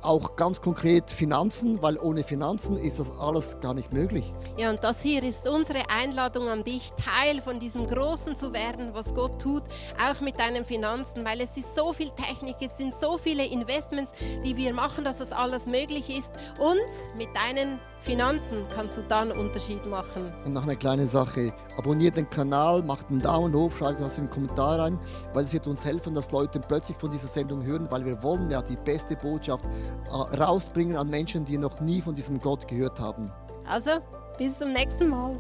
auch ganz konkret Finanzen, weil ohne Finanzen ist das alles gar nicht möglich. Ja, und das hier ist unsere Einladung an dich, Teil von diesem Großen zu werden, was Gott tut, auch mit deinen Finanzen, weil es ist so viel Technik, es sind so viele Investments, die wir machen, dass das alles möglich ist. Und mit deinen Finanzen kannst du dann einen Unterschied machen. Und noch eine kleine Sache, abonniert den Kanal, macht einen Daumen hoch, schreibt was in den Kommentar rein, weil es wird uns helfen, dass Leute plötzlich von dieser Sendung hören, weil wir wollen ja die beste Botschaft rausbringen an Menschen, die noch nie von diesem Gott gehört haben. Also, bis zum nächsten Mal.